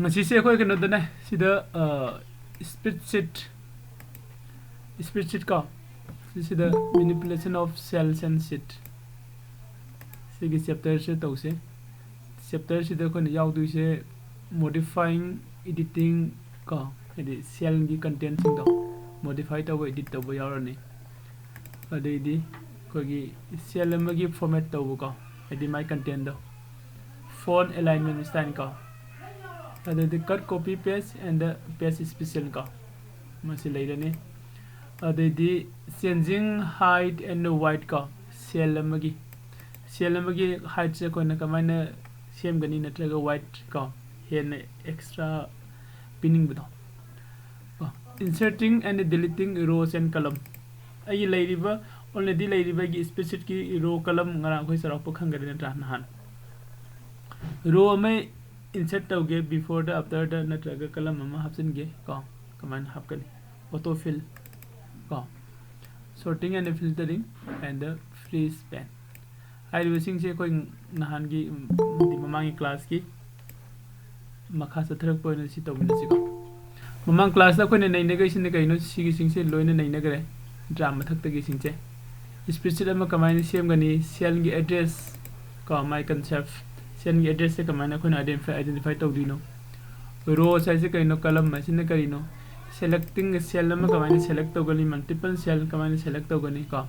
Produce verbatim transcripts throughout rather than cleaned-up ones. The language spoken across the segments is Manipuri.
ꯉꯁꯤꯁꯦ ꯑꯩꯈꯣꯏ ꯀꯩꯅꯣꯗꯅꯦ, ꯁꯤꯗ spreadsheet, spreadsheet ꯀꯣ, ꯁꯤꯁꯤꯗ manipulation of cells and sheet, ꯁꯤꯒꯤ chapterꯁꯦ ꯇꯧꯁꯦ꯫ Chapterꯁꯤꯗ ꯑꯩꯈꯣꯏꯅ ꯌꯥꯎꯗꯣꯏꯁꯦ modifying, editing ꯀꯣ, ꯍꯥꯏꯗꯤ cellꯒꯤ contentꯁꯤꯡꯗꯣ modify ꯇꯧꯕ, edit ꯇꯧꯕ ꯌꯥꯎꯔꯅꯤ꯫ ꯑꯗꯩꯗꯤ ꯑꯩꯈꯣꯏꯒꯤ cell ꯑꯃꯒꯤ format ꯇꯧꯕꯀꯣ, ꯍꯥꯏꯗꯤ ꯃꯥꯏ contentꯗꯣ, font alignment style ꯀꯣ, ꯑꯗꯩꯗꯤ cut, copy, paste and page spacing ꯀꯣ, ꯃꯁꯤ ꯂꯩꯔꯅꯤ꯫ ꯑꯗꯩꯗꯤ changing height and width ꯀꯣ, cell ꯑꯃꯒꯤ, cell ꯑꯃꯒꯤ heightꯁꯦ ꯑꯩꯈꯣꯏꯅ ꯀꯃꯥꯏꯅ ꯁꯦꯝꯒꯅꯤ, ꯅꯠꯇ꯭ꯔꯒ width ꯀꯣ, ꯍꯦꯟꯅ extra ꯄꯤꯅꯤꯡꯕꯗꯣ꯫ Inserting and deleting rows and column꯫ ꯑꯩꯒꯤ ꯂꯩꯔꯤꯕ, already ꯂꯩꯔꯤꯕ ꯑꯩꯒꯤ spreadsheetꯀꯤ row column ꯉꯔꯥꯡ ꯑꯩꯈꯣꯏ ꯆꯥꯎꯔꯥꯛꯄ ꯈꯪꯒꯅꯤ ꯅꯠꯇ꯭ꯔꯥ? ꯅꯍꯥꯟ row ꯑꯃ insert ꯇꯧꯒꯦ, beforeꯗ, afterꯗ ꯅꯠꯇ꯭ꯔꯒ column ꯑꯃ ꯍꯥꯞꯆꯤꯟꯒꯦ ꯀꯣ, ꯀꯃꯥꯏꯅ ꯍꯥꯞꯀꯅꯤ? Auto fill ꯀꯣ, sorting and filtering and free span꯫ ꯍꯥꯏꯔꯤꯕꯁꯤꯡꯁꯦ ꯑꯩꯈꯣꯏ ꯅꯍꯥꯟꯒꯤ, ꯎꯝ, ꯃꯃꯥꯡꯒꯤ classꯀꯤ ꯃꯈꯥ ꯆꯠꯊꯔꯛꯄ ꯑꯣꯏꯅ ꯁꯤ ꯇꯧꯃꯤꯟꯅꯁꯤꯀꯣ꯫ ꯃꯃꯥꯡ classꯇ ꯑꯩꯈꯣꯏꯅ ꯅꯩꯅꯈꯩꯁꯤꯅ ꯀꯩꯅꯣ? ꯁꯤꯒꯤꯁꯤꯡꯁꯦ ꯂꯣꯏꯅ ꯅꯩꯅꯈ꯭ꯔꯦ ꯅꯠꯇ꯭ꯔꯥ? ꯃꯊꯛꯇꯒꯤꯁꯤꯡꯁꯦ, spreadsheet ꯑꯃ ꯀꯃꯥꯏꯅ ꯁꯦꯝꯒꯅꯤ, cellꯒꯤ address ꯀꯣ, ꯃꯥꯏ concept, cellꯒꯤ addressꯁꯦ ꯀꯃꯥꯏꯅ ꯑꯩꯈꯣꯏꯅ identify, identify ꯇꯧꯗꯣꯏꯅꯣ, rows ꯍꯥꯏꯁꯦ ꯀꯩꯅꯣ, column ꯍꯥꯏꯁꯤꯅ ꯀꯔꯤꯅꯣ, selecting cell ꯑꯃ ꯀꯃꯥꯏꯅ select ꯇꯧꯒꯅꯤ, multiple cell ꯀꯃꯥꯏꯅ select ꯇꯧꯒꯅꯤ ꯀꯣ,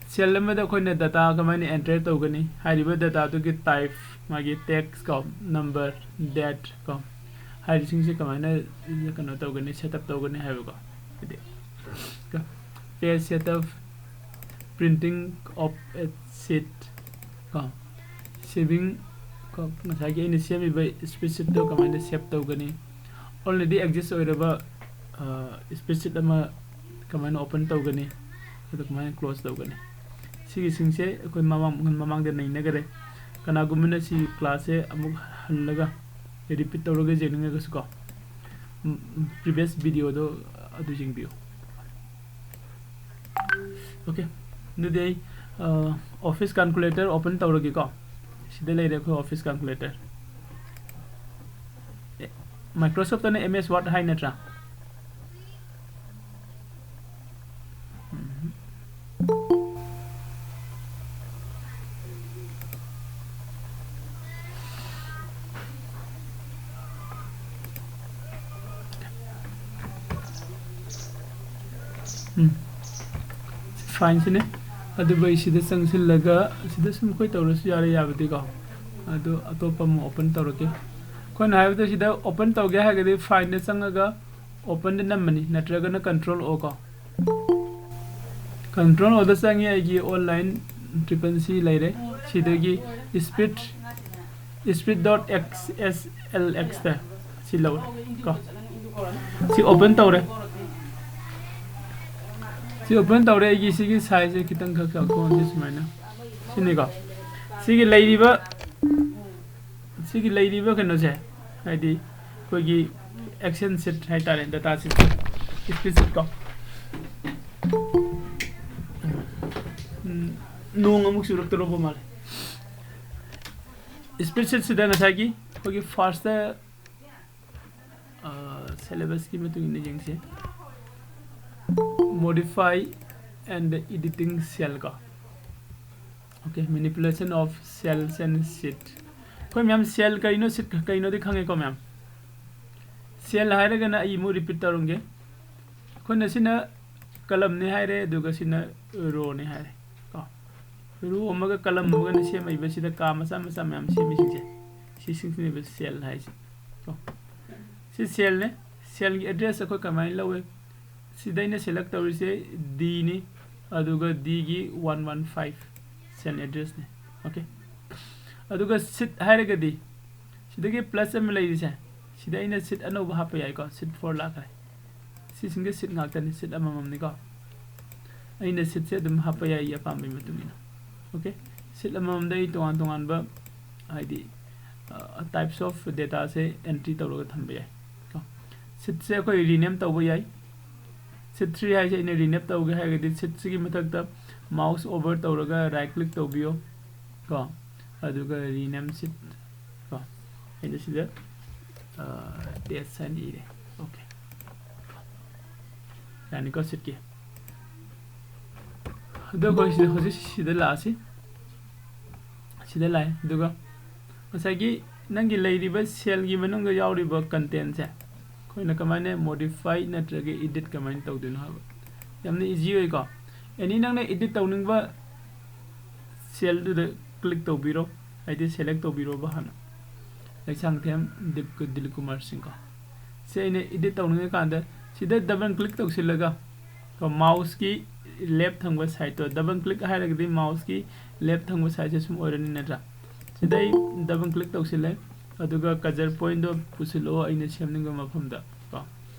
cell ꯑꯃꯗ ꯑꯩꯈꯣꯏꯅ data ꯀꯃꯥꯏꯅ enter ꯇꯧꯒꯅꯤ, ꯍꯥꯏꯔꯤꯕ dataꯗꯨꯒꯤ type, ꯃꯥꯒꯤ text ꯀꯣ, number, date ꯀꯣ, ꯍꯥꯏꯔꯤꯁꯤꯡꯁꯦ ꯀꯃꯥꯏꯅ ꯀꯩꯅꯣ ꯇꯧꯒꯅꯤ, setup ꯇꯧꯒꯅꯤ ꯍꯥꯏꯕꯀꯣ꯫ ꯍꯥꯏꯗꯤ page setup, printing of a sheet ꯀꯣ, saving ꯀꯣ, ꯉꯁꯥꯏꯒꯤ ꯑꯩꯅ ꯁꯦꯝꯃꯤꯕ spreadsheetꯇꯣ ꯀꯃꯥꯏꯅ save ꯇꯧꯒꯅꯤ, already exist ꯑꯣꯏꯔꯕ, ꯑ, spreadsheet ꯑꯃ ꯀꯃꯥꯏꯅ open ꯇꯧꯒꯅꯤ, ꯑꯗꯨ ꯀꯃꯥꯏꯅ close ꯇꯧꯒꯅꯤ, ꯁꯤꯒꯤꯁꯤꯡꯁꯦ ꯑꯩꯈꯣꯏ ꯃꯃꯥꯡ, ꯃꯃꯥꯡꯗ ꯅꯩꯅꯈꯔꯦ꯫ ꯀꯅꯥꯒꯨꯝꯕꯅ ꯁꯤ classꯁꯦ ꯑꯃꯨꯛ ꯍꯜꯂꯒ repeat ꯇꯧꯔꯒ ꯌꯦꯡꯅꯤꯡꯉꯒꯁꯨ ꯀꯣ, ꯎꯝ, ꯎꯝ, previous videoꯗꯣ ꯑꯗꯨ ꯌꯦꯡꯕꯤꯌꯨ꯫ Okay, ꯑꯗꯨꯗꯤ ꯑꯩ, ꯑ, office calculator open ꯇꯧꯔꯒꯦꯀꯣ꯫ ꯁꯤꯗ ꯂꯩꯔꯦ ꯑꯩꯈꯣꯏ office calculator꯫ Microsoft ꯇꯅ M S Word ꯍꯥꯏ ꯅꯠꯇ꯭ꯔꯥ? ꯎꯝ꯫ ꯎꯝ꯫ File ꯁꯤꯅꯦ꯫ ꯑꯗꯨꯕꯨ ꯑꯩ ꯁꯤꯗ ꯆꯪꯁꯤꯜꯂꯒ ꯁꯤꯗ ꯁꯨꯝ ꯑꯩꯈꯣꯏ ꯇꯧꯔꯁꯨ ꯌꯥꯔꯦ, ꯌꯥꯕꯗꯤꯀꯣ꯫ ꯑꯗꯨ ꯑꯇꯣꯞꯄ ꯑꯃ open ꯇꯧꯔꯒꯦ꯫ ꯑꯩꯈꯣꯏꯅ ꯍꯥꯏꯕꯗ ꯁꯤꯗ open ꯇꯧꯒꯦ ꯍꯥꯏꯔꯒꯗꯤ file ꯗ ꯆꯪꯉꯒ open ꯗ ꯅꯝꯃꯅꯤ, ꯅꯠꯇ꯭ꯔꯒꯅ control O ꯀꯣ꯫ Control O ꯗ ꯆꯪꯉꯦ, ꯑꯩꯒꯤ online triple C ꯂꯩꯔꯦ꯫ ꯁꯤꯗꯒꯤ speed, speed dot X S L X ꯇ ꯁꯤ ꯂꯧꯔꯦ ꯀꯣ꯫ ꯁꯤ open ꯇꯧꯔꯦ꯫ ꯁꯤ open ꯇꯧꯔꯦ꯫ ꯑꯩꯒꯤ ꯁꯤꯒꯤ size ꯁꯦ ꯈꯤꯇꯪ ꯈꯛ ꯆꯥꯎꯊꯣꯛꯍꯟꯁꯤ ꯁꯨꯃꯥꯏꯅ꯫ ꯁꯤꯅꯤꯀꯣ꯫ ꯁꯤꯒꯤ ꯂꯩꯔꯤꯕ, ꯁꯤꯒꯤ ꯂꯩꯔꯤꯕ ꯀꯩꯅꯣꯁꯦ, ꯍꯥꯏꯗꯤ ꯑꯩꯈꯣꯏꯒꯤ Excel sheet ꯍꯥꯏꯇꯥꯔꯦ, data sheet, spreadsheet ꯀꯣ꯫ ꯎꯝ, ꯅꯣꯡ ꯑꯃꯨꯛ ꯆꯨꯔꯛꯇꯧꯔꯕ ꯃꯥꯜꯂꯦ꯫ Spreadsheet ꯁꯤꯗ ꯉꯁꯥꯏꯒꯤ ꯑꯩꯈꯣꯏꯒꯤ first ꯇ ꯑ, syllabus ꯀꯤ ꯃꯇꯨꯡ ꯏꯟꯅ ꯌꯦꯡꯁꯤ꯫ Modify and editing cell ꯀꯣ꯫ Okay, manipulation of cells and sheet꯫ ꯑꯩꯈꯣꯏ ꯃꯌꯥꯝ cell ꯀꯩꯅꯣ, sheet ꯀꯩꯅꯣꯗꯤ ꯈꯪꯉꯦꯀꯣ ꯃꯌꯥꯝ? Cell ꯍꯥꯏꯔꯒꯅ ꯑꯩ ꯑꯃꯨꯛ repeat ꯇꯧꯔꯝꯒꯦ꯫ ꯑꯩꯈꯣꯏꯅ ꯁꯤꯅ column ꯅꯤ ꯍꯥꯏꯔꯦ, ꯑꯗꯨꯒ ꯁꯤꯅ row ꯅꯤ ꯍꯥꯏꯔꯦ ꯀꯣ꯫ Row ꯑꯃꯒ column ꯑꯃꯒꯅ ꯁꯦꯝꯃꯛꯏꯕꯁꯤꯗ ꯀꯥ ꯃꯆꯥ ꯃꯆꯥ ꯃꯌꯥꯝ ꯁꯦꯝꯃꯤꯁꯤꯡꯁꯦ, ꯁꯤꯁꯤꯡꯁꯤꯅꯦꯕ cell ꯍꯥꯏꯁꯦ ꯀꯣ꯫ ꯁꯤ cell ꯅꯦ꯫ Cell ꯒꯤ address ꯑꯩꯈꯣꯏ ꯀꯃꯥꯏꯅ ꯂꯧꯋꯦ? ꯁꯤꯗ ꯑꯩꯅ select ꯇꯧꯔꯤꯁꯦ D ꯅꯤ, ꯑꯗꯨꯒ D ꯒꯤ one one five cell address ꯅꯦ꯫ Okay꯫ ꯑꯗꯨꯒ sheet ꯍꯥꯏꯔꯒꯗꯤ ꯁꯤꯗꯒꯤ plus ꯑꯃ ꯂꯩꯔꯤꯁꯦ, ꯁꯤꯗ ꯑꯩꯅ sheet ꯑꯅꯧꯕ ꯍꯥꯞꯄ ꯌꯥꯏꯀꯣ꯫ Sheet four ꯂꯥꯛꯈ꯭ꯔꯦ꯫ ꯁꯤꯁꯤꯡꯁꯦ sheet ꯉꯥꯛꯇꯅꯤ, sheet ꯑꯃꯃꯝꯅꯤꯀꯣ꯫ ꯑꯩꯅ sheet ꯁꯦ ꯑꯗꯨꯝ ꯍꯥꯞꯄ ꯌꯥꯏ ꯑꯩꯒꯤ ꯑꯄꯥꯝꯕꯒꯤ ꯃꯇꯨꯡ ꯏꯟꯅ꯫ Okay꯫ Sheet ꯑꯃꯃꯝꯗ ꯑꯩ ꯇꯣꯉꯥꯟ ꯇꯣꯉꯥꯟꯕ, ꯍꯥꯏꯗꯤ, ꯑ, types of data say entry ꯇꯧꯔꯒ ꯊꯝꯕ ꯌꯥꯏ ꯀꯣ꯫ Sheet ꯁꯦ ꯑꯩꯈꯣꯏ rename ꯇꯧꯕ ꯌꯥꯏ꯫ Sheet three ꯍꯥꯏꯁꯦ ꯑꯩꯅ rename ꯇꯧꯒꯦ ꯍꯥꯏꯔꯒꯗꯤ sheet ꯁꯤꯒꯤ ꯃꯊꯛꯇ mouse over ꯇꯧꯔꯒ right click ꯇꯧꯕꯤꯌꯣ ꯀꯣ꯫ ꯑꯗꯨꯒ rename sheet ꯀꯣ꯫ ꯑꯩꯅ ꯁꯤꯗ ꯇꯦꯁ ꯍꯥꯏꯅ ꯏꯔꯦ꯫ ꯑꯣꯀꯦ, ꯌꯥꯅꯤꯀꯣ ꯁꯤꯠꯀꯤ꯫ ꯑꯗꯣ ꯑꯩꯈꯣꯏ ꯁꯤꯗ ꯍꯧꯖꯤꯛ ꯁꯤꯗ ꯂꯥꯛꯑꯁꯤ꯫ ꯁꯤꯗ ꯂꯥꯛꯑꯦ꯫ ꯑꯗꯨꯒ ꯉꯁꯥꯏꯒꯤ ꯅꯪꯒꯤ ꯂꯩꯔꯤꯕ ꯁꯦꯜꯒꯤ ꯃꯅꯨꯡꯗ ꯌꯥꯎꯔꯤꯕ ꯀꯟꯇꯦꯟꯁꯦ ꯑꯩꯈꯣꯏꯅ ꯀꯃꯥꯏꯅ ꯃꯣꯗꯤꯐꯥꯏ ꯅꯠꯇ꯭ꯔꯒ ꯏꯗꯤꯠ ꯀꯃꯥꯏꯅ ꯇꯧꯗꯣꯏꯅꯣ ꯍꯥꯏꯕ꯫ ꯌꯥꯝꯅ ꯏꯖꯤ ꯑꯣꯏꯀꯣ꯫ ꯑꯦꯅꯤ ꯅꯪꯅ ꯏꯗꯤꯠ ꯇꯧꯅꯤꯡꯕ ꯁꯦꯜꯗꯨꯗ ꯀ꯭ꯂꯤꯛ ꯇꯧꯕꯤꯔꯣ, ꯍꯥꯏꯗꯤ ꯁꯦꯂꯦꯛ ꯇꯧꯕꯤꯔꯣꯕ ꯍꯥꯟꯅ꯫ ꯂꯩꯁꯥꯡꯊꯦꯝ ꯗꯤꯞ-, ꯗꯤꯂꯤꯞ ꯀꯨꯃꯥꯔ ꯁꯤꯡ ꯀꯣ꯫ ꯁꯤ ꯑꯩꯅ ꯏꯗꯤꯠ ꯇꯧꯅꯤꯡꯉꯀꯥꯟꯗ ꯁꯤꯗ ꯗꯕꯜ ꯀ꯭ꯂꯤꯛ ꯇꯧꯁꯤꯜꯂꯒ ꯀꯣ, ꯃꯥꯎꯁꯀꯤ ꯂꯦꯐ ꯊꯪꯕ ꯁꯥꯏꯠꯇꯣ, ꯗꯕꯜ ꯀ꯭ꯂꯤꯛ ꯍꯥꯏꯔꯒꯗꯤ ꯃꯥꯎꯁꯀꯤ ꯂꯦꯐ ꯊꯪꯕ ꯁꯥꯏꯠꯁꯦ ꯁꯨꯝ ꯑꯣꯏꯔꯅꯤ ꯅꯠꯇ꯭ꯔꯥ? ꯁꯤꯗ ꯑꯩ ꯗꯕꯜ ꯀ꯭ꯂꯤꯛ ꯇꯧꯁꯤꯜꯂꯦ꯫ ꯑꯗꯨꯒ ꯀꯖꯔ ꯄꯣꯏꯟꯗꯣ ꯄꯨꯁꯤꯜꯂꯛꯑꯣ ꯑꯩꯅ ꯁꯦꯝꯅꯤꯡꯕ ꯃꯐꯝꯗ ꯀꯣ꯫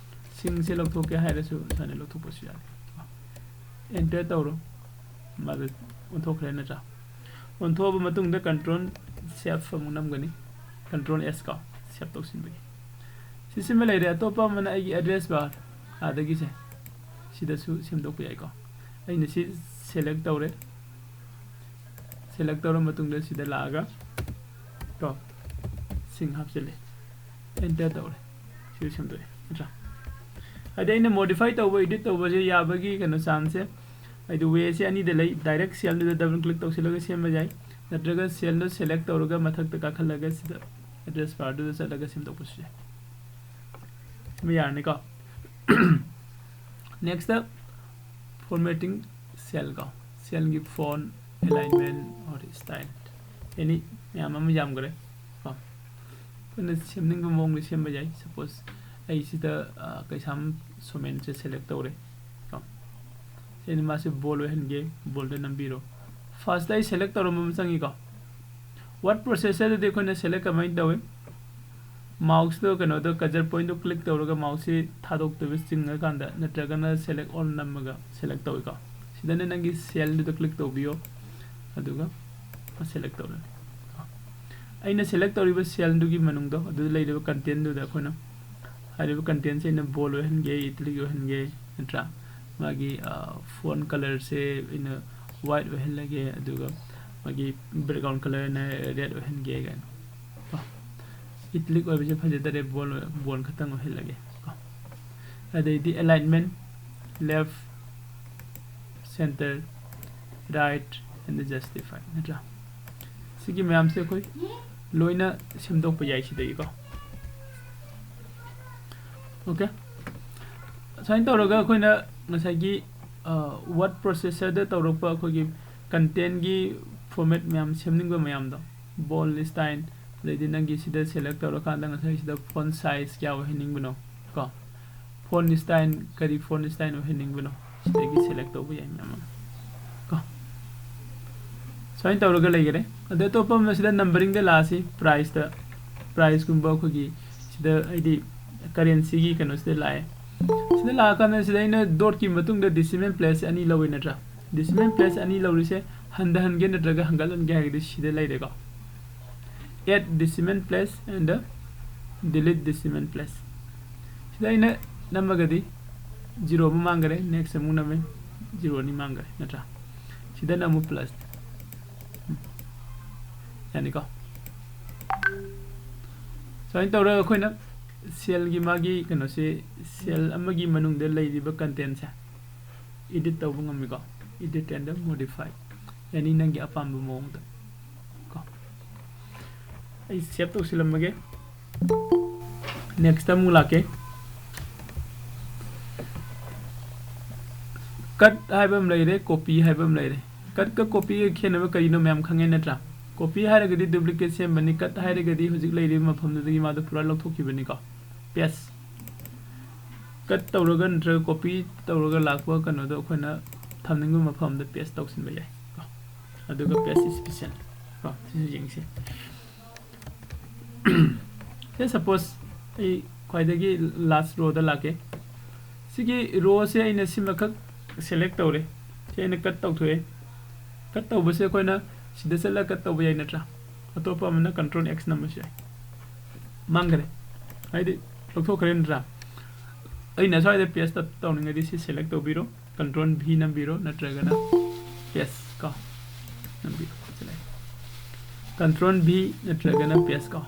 ꯁꯤꯡꯁꯦ ꯂꯧꯊꯣꯛꯀꯦ ꯍꯥꯏꯔꯁꯨ ꯁꯨꯃꯥꯏꯅ ꯂꯧꯊꯣꯛꯄꯁꯨ ꯌꯥꯅꯤ ꯀꯣ꯫ ꯑꯦꯟꯇꯔ ꯇꯧꯔꯣ꯫ ꯃꯥꯗꯣ ꯑꯣꯟꯊꯣꯛꯈ꯭ꯔꯦ ꯅꯠꯇ꯭ꯔꯥ? ꯑꯣꯟꯊꯣꯛꯑꯕ ꯃꯇꯨꯡꯗ ꯀꯟꯇ꯭ꯔꯣꯜ ꯁꯦꯞ ꯑꯃꯨꯛ ꯅꯝꯒꯅꯤ꯫ ꯀꯟꯇ꯭ꯔꯣꯜ ꯑꯦꯁ ꯀꯣ, ꯁꯦꯞ ꯇꯧꯁꯤꯟꯕꯒꯤ꯫ ꯁꯤꯁꯤꯃ ꯂꯩꯔꯦ꯫ ꯑꯇꯣꯞꯄ ꯑꯃꯅ ꯑꯩꯒꯤ ꯑꯦꯗ꯭ꯔꯦꯁ ꯕꯥꯔ ꯑꯥꯗꯒꯤꯁꯦ ꯁꯤꯗꯁꯨ ꯁꯦꯝꯗꯣꯛꯄ ꯌꯥꯏꯀꯣ꯫ ꯑꯩꯅ ꯁꯤ ꯁꯦꯂꯦꯛ ꯇꯧꯔꯦ꯫ ꯁꯦꯂꯦꯛ ꯇꯧꯔ ꯃꯇꯨꯡꯗ ꯁꯤꯗ ꯂꯥꯛꯑꯒ ꯀꯣ, ꯁꯤꯡ ꯍꯥꯞꯆꯤꯜꯂꯦ꯫ ꯑꯦꯟꯇꯔ ꯇꯧꯔꯦ꯫ ꯁꯤ ꯁꯦꯝꯗꯣꯛꯑꯦ ꯅꯠꯇ꯭ꯔꯥ? ꯍꯥꯏꯗꯤ ꯑꯩꯅ ꯃꯣꯗꯤꯐꯥꯏ ꯇꯧꯕ, ꯏꯗꯤꯠ ꯇꯧꯕꯁꯦ ꯌꯥꯕꯒꯤ ꯀꯩꯅꯣ ꯆꯥꯟꯁꯁꯦ, ꯍꯥꯏꯗꯤ ꯋꯦꯁꯦ ꯑꯅꯤꯗ ꯂꯩ꯫ ꯗꯥꯏꯔꯦꯛ ꯁꯦꯜꯗꯨꯗ ꯗꯕꯜ ꯀ꯭ꯂꯤꯛ ꯇꯧꯁꯤꯜꯂꯒ ꯁꯦꯝꯕ ꯌꯥꯏ, ꯅꯠꯇ꯭ꯔꯒ ꯁꯦꯜꯗꯣ ꯁꯦꯂꯦꯛ ꯇꯧꯔꯒ ꯃꯊꯛꯇ ꯀꯥꯈꯠꯂꯒ ꯁꯤꯗ ꯑꯦꯗ꯭ꯔꯦꯁ ꯕꯥꯔꯗꯨꯗ ꯆꯠꯂꯒ ꯁꯦꯝꯗꯣꯛꯄꯁꯨ ꯌꯥꯏ꯫ ꯁꯤꯃ ꯌꯥꯔꯅꯤꯀꯣ꯫ ꯅꯦꯛꯁꯇ ꯐꯣꯔꯃꯦꯇꯤꯡ ꯁꯦꯜ ꯀꯣ, ꯁꯦꯜꯒꯤ ꯐꯣꯟ, ꯑꯦꯂꯥꯏꯟꯃꯦꯟ ꯑꯣꯔ ꯁ꯭ꯇꯥꯏꯜ, ꯑꯦꯅꯤ ꯃꯌꯥꯝ ꯑꯃ ꯌꯥꯝꯈ꯭ꯔꯦ ꯀꯣ꯫ ꯑꯩꯈꯣꯏꯅ ꯁꯦꯝꯅꯤꯡꯕ ꯃꯑꯣꯡꯗ ꯁꯦꯝꯕ ꯌꯥꯏ꯫ ꯁꯄꯣꯁ ꯑꯩ ꯁꯤꯗ, ꯑ, ꯀꯩꯁꯥꯝ ꯁꯣꯃꯦꯟꯁꯦ ꯁꯦꯂꯦꯛ ꯇꯧꯔꯦ ꯀꯣ꯫ ꯁꯤꯅ ꯃꯥꯁꯦ ꯕꯣꯜ ꯑꯣꯏꯍꯟꯒꯦ, ꯕꯣꯜꯗ ꯅꯝꯕꯤꯔꯣ꯫ ꯐꯥꯔꯁꯇ ꯑꯩ ꯁꯦꯂꯦꯛ ꯇꯧꯔꯝꯕ ꯑꯃ ꯆꯪꯉꯤꯀꯣ꯫ ꯋꯥꯔꯗ ꯄ꯭ꯔꯣꯁꯦꯁꯔꯗꯗꯤ ꯑꯩꯈꯣꯏꯅ ꯁꯦꯂꯦꯛ ꯀꯃꯥꯏꯅ ꯇꯧꯏ? ꯃꯥꯎꯁꯇꯣ ꯀꯩꯅꯣꯗꯣ, ꯀꯖꯔ ꯄꯣꯏꯟꯗꯣ ꯀ꯭ꯂꯤꯛ ꯇꯧꯔꯒ ꯃꯥꯎꯁꯁꯤ ꯊꯥꯗꯣꯛꯇꯣꯏꯕ ꯆꯤꯡꯉꯀꯥꯟꯗ, ꯅꯠꯇ꯭ꯔꯒꯅ ꯁꯦꯂꯦꯛ ꯑꯣꯜ ꯅꯝꯃꯒ ꯁꯦꯂꯦꯛ ꯇꯧꯏꯀꯣ꯫ ꯁꯤꯗꯅ ꯅꯪꯒꯤ ꯁꯦꯜꯗꯨꯗ ꯀ꯭ꯂꯤꯛ ꯇꯧꯕꯤꯌꯣ, ꯑꯗꯨꯒ ꯁꯦꯂꯦꯛ ꯇꯧꯔꯅꯤ꯫ ꯑꯩꯅ ꯁꯦꯂꯦꯛ ꯇꯧꯔꯤꯕ ꯁꯦꯜꯗꯨꯒꯤ ꯃꯅꯨꯡꯗꯣ, ꯑꯗꯨꯗ ꯂꯩꯔꯤꯕ ꯀꯟꯇꯦꯟꯗꯨꯗ ꯑꯩꯈꯣꯏꯅ ꯍꯥꯏꯔꯤꯕ ꯀꯟꯇꯦꯟꯁꯦ ꯑꯩꯅ ꯕꯣꯜ ꯑꯣꯏꯍꯟꯒꯦ, ꯏꯇꯥꯂꯤꯛ ꯑꯣꯏꯍꯟꯒꯦ, ꯅꯠꯇ꯭ꯔꯥ? ꯃꯥꯒꯤ, ꯑ, ꯐꯣꯟ ꯀꯂꯔꯁꯦ ꯑꯩꯅ ꯋꯥꯏꯠ ꯑꯣꯏꯍꯜꯂꯒꯦ, ꯑꯗꯨꯒ ꯃꯥꯒꯤ ꯕꯦꯛꯒ꯭ꯔꯥꯎꯟ ꯀꯂꯔꯅ ꯔꯦꯗ ꯑꯣꯏꯍꯟꯒꯦ ꯀꯥꯏꯅ ꯀꯣ꯫ italic ꯑꯣꯏꯕꯁꯦ ꯐꯖꯗꯔꯦ, bold bold ꯈꯛꯇꯪ ꯑꯣꯏꯍꯜꯂꯒꯦ ꯀꯣ꯫ ꯑꯗꯩꯗꯤ alignment, left, center, right and justify, ꯅꯠꯇ꯭ꯔꯥ? ꯁꯤꯒꯤ ꯃꯌꯥꯝꯁꯦ ꯑꯩꯈꯣꯏ ꯂꯣꯏꯅ ꯁꯦꯝꯗꯣꯛꯄ ꯌꯥꯏ ꯁꯤꯗꯒꯤꯀꯣ꯫ Okay, ꯁꯨꯃꯥꯏꯅ ꯇꯧꯔꯒ ꯑꯩꯈꯣꯏꯅ ꯉꯁꯥꯏꯒꯤ word processor ꯗ ꯇꯧꯔꯛꯄ ꯑꯩꯈꯣꯏꯒꯤ content ꯀꯤ format ꯃꯌꯥꯝ ꯁꯦꯝꯅꯤꯡꯕ ꯃꯌꯥꯝꯗꯣ, bold style, ꯑꯗꯩꯗꯤ ꯅꯪꯒꯤ ꯁꯤꯗ select ꯇꯧꯔꯀꯥꯟꯗ ꯉꯁꯥꯏ ꯁꯤꯗ font size ꯀꯌꯥ ꯑꯣꯏꯍꯟꯅꯤꯡꯕꯅꯣ ꯀꯣ, font style, ꯀꯔꯤ font style ꯑꯣꯏꯍꯟꯅꯤꯡꯕꯅꯣ, ꯁꯤꯗꯒꯤ select ꯇꯧꯕ ꯌꯥꯏ ꯃꯌꯥꯝ ꯑꯃ ꯀꯣ꯫ ꯁꯨꯃꯥꯏꯅ ꯇꯧꯔꯒ ꯂꯩꯈꯔꯦ꯫ ꯑꯗꯩ ꯑꯇꯣꯞꯄ ꯑꯃꯅ ꯁꯤꯗ numbering ꯗ ꯂꯥꯛꯑꯁꯤ, price ꯇ, price ꯀꯨꯝꯕ ꯑꯩꯈꯣꯏꯒꯤ ꯁꯤꯗ ꯍꯥꯏꯗꯤ currency ꯒꯤ ꯀꯩꯅꯣꯁꯤꯗ ꯂꯥꯛꯑꯦ꯫ ꯁꯤꯗ ꯂꯥꯛꯑꯀꯥꯟꯗ ꯁꯤꯗ ꯑꯩꯅ dot ꯀꯤ ꯃꯇꯨꯡꯗ decimal place ꯑꯅꯤ ꯂꯧꯏ ꯅꯠꯇ꯭ꯔꯥ? Decimal place ꯑꯅꯤ ꯂꯧꯔꯤꯁꯦ ꯍꯟꯊꯍꯟꯒꯦ ꯅꯠꯇ꯭ꯔꯒ ꯍꯟꯒꯠꯍꯟꯒꯦ ꯍꯥꯏꯔꯒꯗꯤ ꯁꯤꯗ ꯂꯩꯔꯦꯀꯣ, add decimal place and delete decimal place꯫ ꯁꯤꯗ ꯑꯩꯅ ꯅꯝꯃꯒꯗꯤ zero ꯑꯃ ꯃꯥꯡꯈꯔꯦ, next ꯑꯃꯨꯛ ꯅꯝꯃꯦ, zero ꯑꯅꯤ ꯃꯥꯡꯈꯔꯦ ꯅꯠꯇ꯭ꯔꯥ? ꯁꯤꯗꯅ ꯑꯃꯨꯛ plus꯫ ꯎꯝ꯫ ꯌꯥꯅꯤꯀꯣ? ꯁꯨꯃꯥꯏꯅ ꯇꯧꯔꯒ ꯑꯩꯈꯣꯏꯅ cell ꯒꯤ ꯃꯥꯒꯤ ꯀꯩꯅꯣꯁꯤ, cell ꯑꯃꯒꯤ ꯃꯅꯨꯡꯗ ꯂꯩꯔꯤꯕ content ꯁꯦ edit ꯇꯧꯕ ꯉꯝꯃꯤꯀꯣ꯫ Edit and modify, any ꯅꯪꯒꯤ ꯑꯄꯥꯝꯕ ꯃꯑꯣꯡꯗ ꯀꯣ꯫ ꯑꯩ save ꯇꯧꯁꯤꯜꯂꯝꯃꯒꯦ꯫ Next ꯑꯃꯨꯛ ꯂꯥꯛꯀꯦ꯫ Cut ꯍꯥꯏꯕ ꯑꯃ ꯂꯩꯔꯦ, copy ꯍꯥꯏꯕ ꯑꯃ ꯂꯩꯔꯦ꯫ Cut ꯀ copy ꯒ ꯈꯦꯠꯅꯕ ꯀꯔꯤꯅꯣ ꯃꯌꯥꯝ ꯈꯪꯉꯦ ꯅꯠꯇ꯭ꯔꯥ? Copy ꯍꯥꯏꯔꯒꯗꯤ duplicate ꯁꯦꯝꯕꯅꯤ, cut ꯍꯥꯏꯔꯒꯗꯤ ꯍꯧꯖꯤꯛ ꯂꯩꯔꯤꯕ ꯃꯐꯝꯗꯨꯗꯒꯤ ꯃꯥꯗꯣ ꯄꯨꯔꯥ ꯂꯧꯊꯣꯛꯈꯤꯕꯅꯤꯀꯣ꯫ Paste꯫ Cut ꯇꯧꯔꯒ ꯅꯠꯇ꯭ꯔꯒ copy ꯇꯧꯔꯒ ꯂꯥꯛꯄ ꯀꯩꯅꯣꯗꯣ ꯑꯩꯈꯣꯏꯅ ꯊꯝꯅꯤꯡꯕ ꯃꯐꯝꯗ paste ꯇꯧꯁꯤꯟꯕ ꯌꯥꯏ ꯀꯣ꯫ ꯑꯗꯨꯒ paste special ꯀꯣ, ꯁꯤꯁꯨ ꯌꯦꯡꯁꯤ꯫ Say suppose ꯑꯩ ꯈ꯭ꯋꯥꯏꯗꯒꯤ last row ꯗ ꯂꯥꯛꯀꯦ꯫ ꯁꯤꯒꯤ row ꯁꯦ ꯑꯩꯅ ꯁꯤꯃꯈꯛ select ꯇꯧꯔꯦ꯫ ꯁꯤ ꯑꯩꯅ cut ꯇꯧꯊꯣꯛꯑꯦ꯫ Cut ꯇꯧꯕꯁꯦ ꯑꯩꯈꯣꯏꯅ ꯁꯤꯗ ꯆꯠꯂꯒ cut ꯇꯧꯕ ꯌꯥꯏ ꯅꯠꯇ꯭ꯔꯥ? ꯑꯇꯣꯞꯄ ꯑꯃꯅ control X ꯅꯝꯕꯁꯨ ꯌꯥꯏ꯫ ꯃꯥꯡꯈ꯭ꯔꯦ, ꯍꯥꯏꯗꯤ ꯂꯧꯊꯣꯛꯈ꯭ꯔꯦ ꯅꯠꯇ꯭ꯔꯥ? ꯑꯩꯅ ꯁ꯭ꯋꯥꯏꯗ paste ꯇꯧꯅꯤꯡꯉꯗꯤ ꯁꯤ select ꯇꯧꯕꯤꯔꯣ, control V ꯅꯝꯕꯤꯔꯣ, ꯅꯠꯇ꯭ꯔꯒꯅ paste ꯀꯣ ꯅꯝꯕꯤꯔꯣ꯫ Control V ꯅꯠꯇ꯭ꯔꯒꯅ paste ꯀꯣ꯫